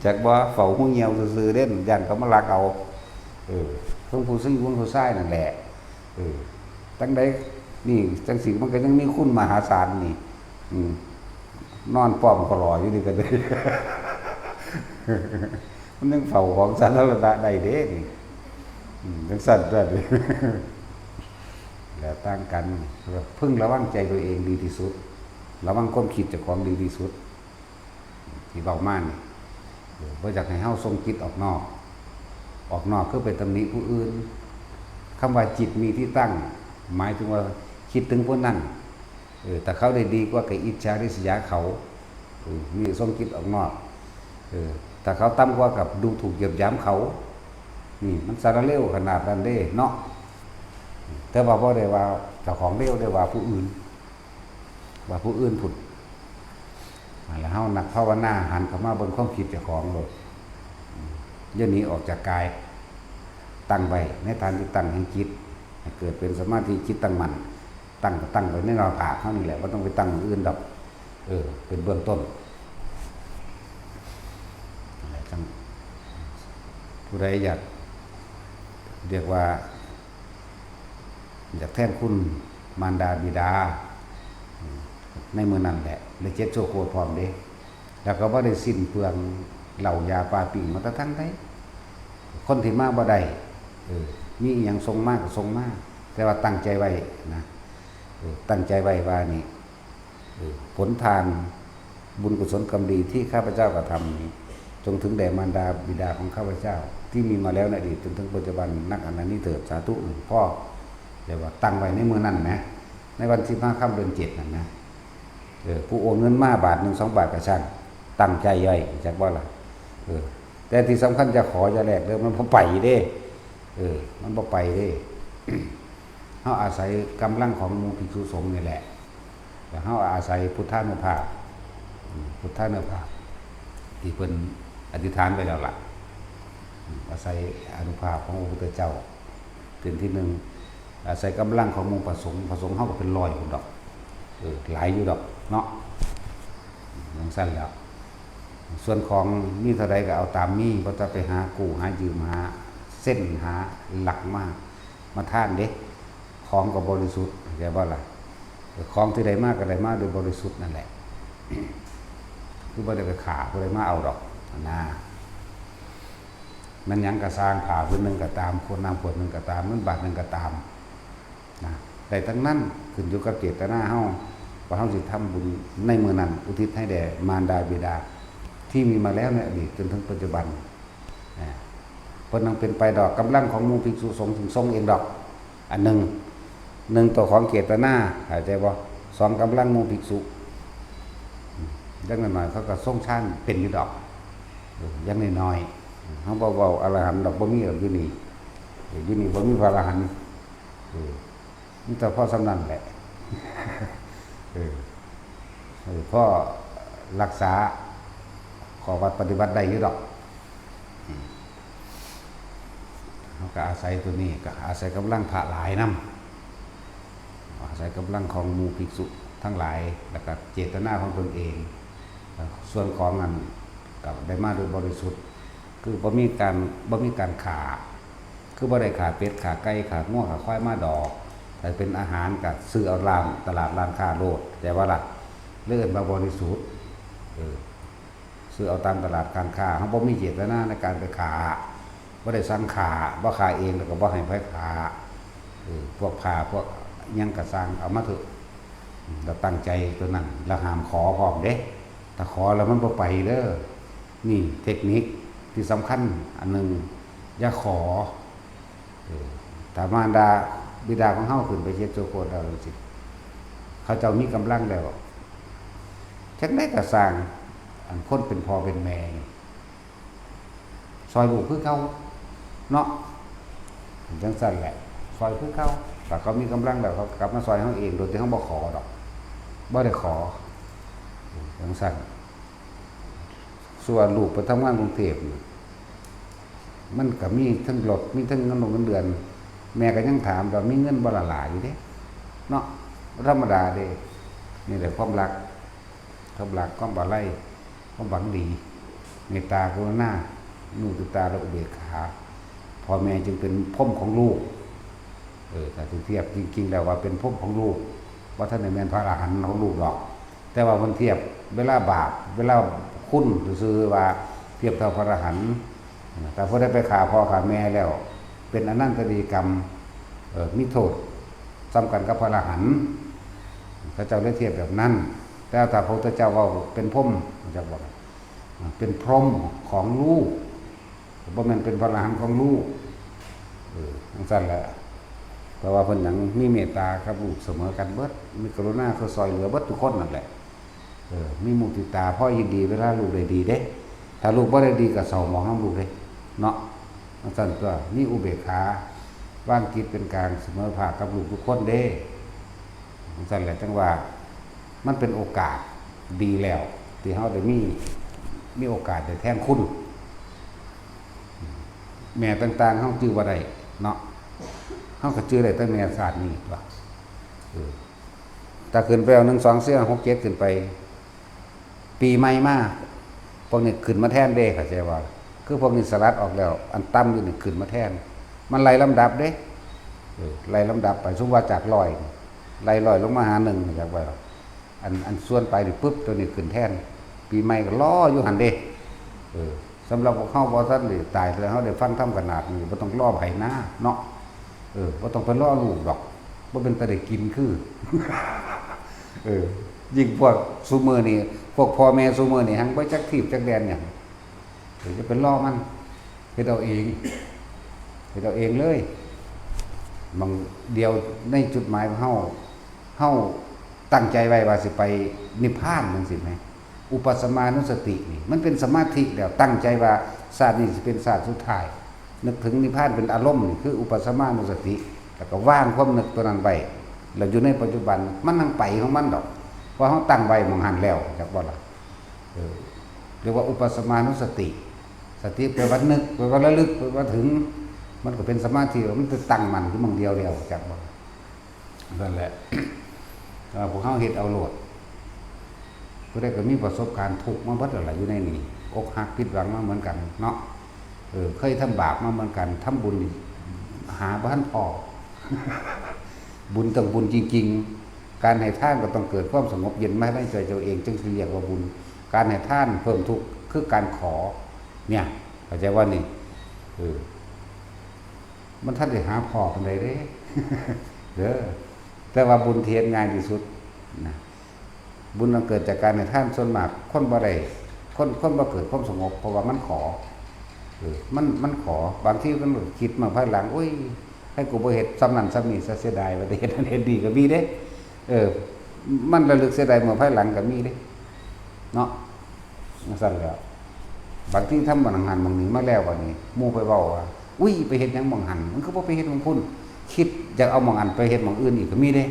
จักบ่ เฝ้าฮูเหี่ยวซื่อๆเด้ ย่านเขามาลักเอา เออ เพิ่งผู้ซิ่งเพิ่งผู้ชายนั่นแหละ เออ จั่งใด นี่ จั่งซี้มันก็ยังมีคุณมหาศาลนี่ อืม นอนป้อมก็หล่ออยู่นี่ก็ได้ มันยังเฝ้าของสาธารณะได้เด้นี่ อืม จั่งซั่นตัวนี้ แล้วต่างกัน พึงระวังใจตัวเองดีที่สุด ระวังความคิดเจ้าของดีที่สุด ที่เว้ามานี่ เออ บ่อยากให้เฮาส่งจิตออกนอก ออกนอกคือไปตำหนิผู้อื่น คำว่าจิตมีที่ตั้ง หมายถึงว่าคิดถึงผู้นั้น เออ ถ้าเขาได้ดีกว่าก็อิจฉาริษยาเขา เออ นี่ส่งจิตออกนอก เออ ถ้าเขาต่ำกว่าก็ดูถูกเหยียดหยามเขา นี่มันสารเลวขนาดนั้นเด้เนาะ แต่ว่าบ่ได้ว่าเจ้าของเลว ได้ว่าผู้อื่น ว่าผู้อื่นพุ้น แล้วเฮานักภาวนาหันเข้ามาเบิ่งความคิดเจ้าของโลด อย่าหนีออกจากกาย ตั้งไว้ในฐานที่ตั้งแห่งจิต ให้เกิดเป็นสมาธิจิตตั้งมั่น ตั้งก็ตั้งไว้ในหน้าผากเฮานี่แหละ บ่ต้องไปตั้งอย่างอื่นดอก เออ เป็นเบื้องต้น นั่นแหละ จั่ง ผู้ใดอยาก เรียกว่า อยากแทนคุณมารดาบิดา ในมื้อนั้นแหละ ได้เจ็ดชั่วโคตรพร้อมเด้ แล้วก็บ่ได้สิ้นเปลืองเหล้ายาปลาปิ้งมาแต่ทางใด คนที่มาบ่ได้ เออ มีอิหยังส่งมาก็ส่งมา แต่ว่าตั้งใจไว้นะ เออ ตั้งใจไว้ว่านี่ เออ ผลทานบุญกุศลกรรมดีที่ข้าพเจ้ากระทำนี้ จงถึงแด่มารดาบิดาของข้าพเจ้า ที่มีมาแล้วในอดีตจนถึงปัจจุบันนักอันนี้เถิด สาธุ เออ พ่อ เรียกว่าตั้งไว้ในมื้อนั้นนะ ในวันสิบห้าค่ำเดือนเจ็ดนั่นนะ เออ ผู้โอนเงินมาบาทหนึ่งสองบาทก็ช่าง ตั้งใจไว้ จักบ่ล่ะ เออ แต่ที่สำคัญจะขอจะแลกเด้อ มันบ่ไปเด้ เออ มันบ่ไปเด้ เฮาอาศัยกำลังของหมู่ภิกษุสงฆ์นี่แหละ แล้วเฮาอาศัยพุทธานุภาพ อืม พุทธานุภาพ ที่เพิ่นอธิษฐานไว้แล้วล่ะ อืม อาศัยอานุภาพของพระพุทธเจ้า เป็นที่หนึ่ง อาศัยกำลังของหมู่พระสงฆ์ พระสงฆ์เฮาก็เป็นร้อยพุ้นดอก เออ หลายอยู่ดอกเนาะ จั่งซั่นแหล้ว ส่วนของมีเท่าใดก็เอาตามมี บ่ต้องไปหากู้หายืม หาเซ็น หาลักมา มาทานเด้ ของก็บริสุทธิ์ เข้าใจบ่ล่ะ เออ ของที่ได้มาก็ได้มาโดยบริสุทธิ์นั่นแหละ คือบ่ได้ไปฆ่าผู้ใดมาเอาดอก นะ แม่นหยังก็ซ่าง ผ้าผืนหนึ่งก็ตาม ขวดน้ำขวดหนึ่งก็ตาม เงินบาทหนึ่งก็ตาม นะ ได้ทั้งนั้น ขึ้นอยู่กับเจตนาเฮา ว่าเฮาสิทำบุญในมื้อนั้น อุทิศให้แด่มารดาบิดา ที่มีมาแล้วในอดีตจนถึงปัจจุบัน นะ เพิ่นต้องเป็นไปดอก กำลังของหมู่ภิกษุสงฆ์ถึงทรงเองดอก อันหนึ่ง หนึ่ง ตัวของเจตนา เข้าใจบ่ สอง กำลังหมู่ภิกษุ อย่างน้อยๆ เขาก็ทรงฌานเป็นอยู่ดอก เออ อย่างน้อยๆ เฮาบ่เว้าอรหันต์ดอก บ่มีดอกอยู่นี่ เออ อยู่นี่บ่มีพระอรหันต์ เออ มีแต่พอส่ำนั้นแหละ เออ เออ พอรักษาข้อวัดปฏิบัติได้อยู่ดอก อืม เฮาก็อาศัยตัวนี้ ก็อาศัยกำลังพระหลายนำ อาศัยกำลังของหมู่ภิกษุทั้งหลาย แล้วก็เจตนาของตนเอง ส่วนของอันก็ได้มาโดยบริสุทธิ์ คือบ่มีการ บ่มีการฆ่า คือบ่ได้ฆ่าเป็ด ฆ่าไก่ ฆ่างัว ฆ่าควายมาดอก ถ้าเป็นอาหารก็ซื้อเอาร้าน ตลาดร้านค้าโลด แต่ว่าล่ะ เรียกว่าบริสุทธิ์ เออ ซื้อเอาตามตลาดการค้า เฮาบ่มีเจตนาในการไปฆ่า บ่ได้สั่งฆ่า บ่ฆ่าเอง แล้วก็บ่ให้ไผฆ่า เออ พวกผ้า พวกหยังก็ซ่าง เอามาเถอะ อืม แล้วตั้งใจตัวนั้น แล้วห้ามขอพร้อมเด้ ถ้าขอแล้วมันบ่ไปเด้อ นี่เทคนิคที่สำคัญอันหนึ่ง อย่าขอ เออ ถ้ามารดาบิดาของเฮาขึ้นไปเฮ็ดโสโครกแล้วจั่งซี้ เขาเจ้ามีกำลังแล้ว จั่งใดก็ซ่าง อันคนเป็นพ่อเป็นแม่นี่ ซอยลูกคือเก่าเนาะ จั่งซั้นแหละ ซอยคือเก่า ถ้าเขามีกำลังแล้ว เขากลับมาซอยเฮาเอง โดยที่เฮาบ่ขอดอก บ่ได้ขอ จั่งซั้น ส่วนลูกไปทำงานกรุงเทพฯนี่ มันก็มีทั้งรถ มีทั้งเงินลงเงินเดือน แม่ก็ยังถามว่า "มีเงินบ่ล่ะหลา" อยู่เด้ เนาะ ธรรมดาเด้ นี่แหละความรัก ความรัก ความอาลัย ความหวังดี เมตตากรุณา มุทิตา และอุเบกขา พ่อแม่จึงเป็นพรหมของลูก เออ ถ้าสิเทียบจริงๆแล้วว่าเป็นพรหมของลูก บ่ทันได้แม่นพระอรหันต์ของลูกดอก แต่ว่าเพิ่นเทียบเวลาบาป เวลาคุณซื่อๆว่าเทียบเท่าพระอรหันต์ แต่ผู้ใดไปฆ่าพ่อฆ่าแม่แล้ว เป็นอนันตริยกรรม เอ่อ มีโทษส่ำกันกับพระอรหันต์ เขาเจ้าเลยเทียบแบบนั้น แต่ถ้าพระพุทธเจ้าเว้าเป็นพรหม เขาเจ้าบอก เป็นพรหมของลูก บ่แม่นเป็นพระอรหันต์ของลูก เออ จั่งซั้นแหละ เพราะว่าเพิ่นหยังมีเมตตากับลูกเสมอกันเบิด มีกรุณาคือซอยเหลือเบิดทุกคนนั่นแหละ เออ มีมุทิตา พอยินดีเวลาลูกได้ดีเด้ ถ้าลูกบ่ได้ดีก็เศร้าหมองนำลูกเด้ เนาะ จั่งซั้นตั๊ว มีอุเบกขา วางจิตเป็นกลางเสมอภาคกับลูกทุกคนเด้ จั่งซั้นแหละ จั่งว่า มันเป็นโอกาสดีแล้ว ที่เฮาได้มี มีโอกาสได้แทนคุณ แม่ต่างๆ เฮาจื่อบ่ได้เนาะ เฮาก็จื่อได้แต่แม่ชาตินี้ตั๊ว เออ ถ้าขึ้นไปเอา หนึ่ง สอง สี่ ห้า หก เจ็ด ขึ้นไป ปีใหม่มา พวกนี้ขึ้นมาแทนเด้ เข้าใจบ่ คือพวกนี้สลัดออกแล้ว อันต่ำอยู่นี่ขึ้นมาแทน มันไล่ลำดับเด้ เออ ไล่ลำดับไป สมมุติว่าจากร้อยนี่ ไล่ร้อยลงมาหาหนึ่ง จั่งว่า อัน อันส่วนไปนี่ปุ๊บ ตัวนี้ขึ้นแทน ปีใหม่ก็รออยู่หั่นเด้ เออ สำหรับพวกเฮาบ่ทันได้ตายแล้ว เฮาได้ฟังธรรมขนาดนี้ บ่ต้องรอไผนาเนาะ เออ บ่ต้องไปรอลูกดอก บ่เป็นตาได้กินคือ เออ ยิ่งพวกซุมื้อนี่ พวกพ่อแม่ซุมื้อนี่ หังบ่จักทีบจักแดนหยัง เออ อย่าไปรอมัน เฮ็ดเอาเอง เฮ็ดเอาเองเลย บางเดียวในจุดหมายของเฮา เฮาตั้งใจไว้ว่าสิไปนิพพานจั่งซี้แหม อุปัสสมานุสตินี่ มันเป็นสมาธิแล้ว ตั้งใจว่าชาตินี้สิเป็นชาติสุดท้าย นึกถึงนิพพานเป็นอารมณ์นี่ คืออุปัสสมานุสติ แล้วก็วางความนึกตัวนั้นไว้ แล้วอยู่ในปัจจุบัน มันนั่งไปของมันดอก เพราะเฮาตั้งไว้หม่องหั้นแล้ว จักบ่ล่ะ เออ เรียกว่าอุปัสสมานุสติ สติแปลว่านึก แปลว่าระลึก แปลว่าถึง มันก็เป็นสมาธิ มันจะตั้งมั่นอยู่หม่องเดียวแล้ว จักบ่ นั่นแหละ แต่ว่าพวกเฮาเฮ็ดเอาโลด ผู้ใดก็มีประสบการณ์ทุกข์มาเบิดแล้วล่ะ อยู่ในนี้ อกหักผิดหวังมาเหมือนกันเนาะ เออ เคยทำบาปมาเหมือนกัน ทำบุญนี่หาบ่ทันพอ บุญต้องบุญจริงๆ การให้ทานก็ต้องเกิดความสงบเย็นมาในใจเจ้าเอง จึงสิเรียกว่าบุญ การให้ทานเพิ่มทุกข์คือการขอ เนี่ย เข้าใจว่านี่ เออ มันทันได้หาพอปานใดเด้ เด้อ แต่ว่าบุญที่เฮ็ดง่ายที่สุดนะ บุญอันเกิดจากการให้ทานส่วนมาก คนบ่ได้ คน คนบ่เกิดความสงบ เพราะว่ามันขอ เออ มัน มันขอ บางทีมันคิดมาภายหลัง "โอ้ย ให้กูบ่เฮ็ดส่ำนั้นส่ำนี้ซะ เสียดายว่าได้เฮ็ดนั้นเฮ็ดนี่" ก็มีเด้ เออ มันระลึกเสียดายเมื่อภายหลังก็มีเด้ เนาะ จั่งซั้นแหล้ว บางทีทำหม่องหั้นหม่องนี้มาแล้วบัดนี้ หมู่ไปเว้าว่า "อุ้ย ไปเฮ็ดหยังหม่องหั้น มึงคือบ่ไปเฮ็ดหม่องพุ้น คิดอยากเอาหม่องหั้นไปเฮ็ดหม่องอื่นอีก" ก็มีเด้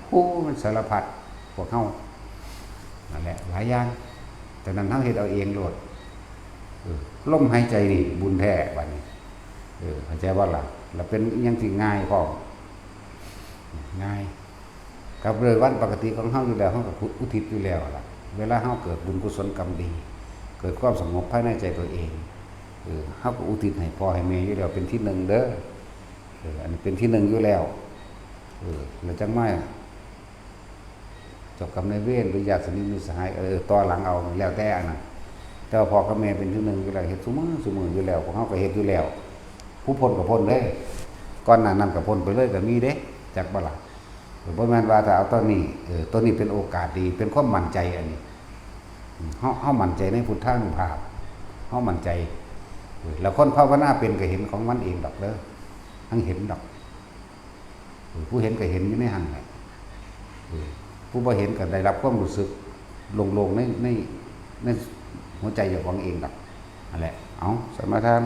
โอ้ มันสารพัด พวกเฮา นั่นแหละ หลายอย่าง ฉะนั้นเฮาเฮ็ดเอาเองโลด ลมหายใจนี่บุญแท้บัดนี้ เออ เข้าใจบ่ล่ะ แล้วเป็นอิหยังที่ง่ายพร้อม ง่าย กับเรื่องวันปกติของเฮาอยู่แล้ว เฮาก็อุทิศอยู่แล้วล่ะ เวลาเฮาเกิดบุญกุศลกรรมดี เกิดความสงบภายในใจตัวเอง เออ เฮาก็อุทิศให้พ่อให้แม่อยู่แล้ว เป็นที่หนึ่งเด้อ เออ อันนี้เป็นที่หนึ่งอยู่แล้ว เออ แล้วจั่งมา เจ้ากรรมนายเวรหรือญาติสนิทมิตรสหาย เออ ต่อหลังเอา แล้วแต่อันนั้น แต่ว่าพ่อกับแม่เป็นที่หนึ่งอยู่แล้ว เฮ็ดซุมื้อซุมื้ออยู่แล้ว พวกเฮาก็เฮ็ดอยู่แล้ว ผู้พ้นก็พ้นเด้ ก่อนหน้านั้นก็พ้นไปเลยก็มีเด้ จักบ่ล่ะ เออ บ่แม่นว่าถ้าเอาตอนนี้ เออ ตอนนี้เป็นโอกาสดี เป็นความมั่นใจอันนี้ อืม เฮา เฮามั่นใจในพุทธานุภาพ เฮามั่นใจ เออ แล้วคนภาวนาเป็นก็เห็นของมันเองดอกเด้อ ทั้งเห็นดอก เออ ผู้เห็นก็เห็นอยู่ในหั่นแหละ เออ ผู้บ่เห็นก็ได้รับความรู้สึกโล่งๆใน ใน ในหัวใจเจ้าของเองดอก นั่นแหละ เอา สมาทาน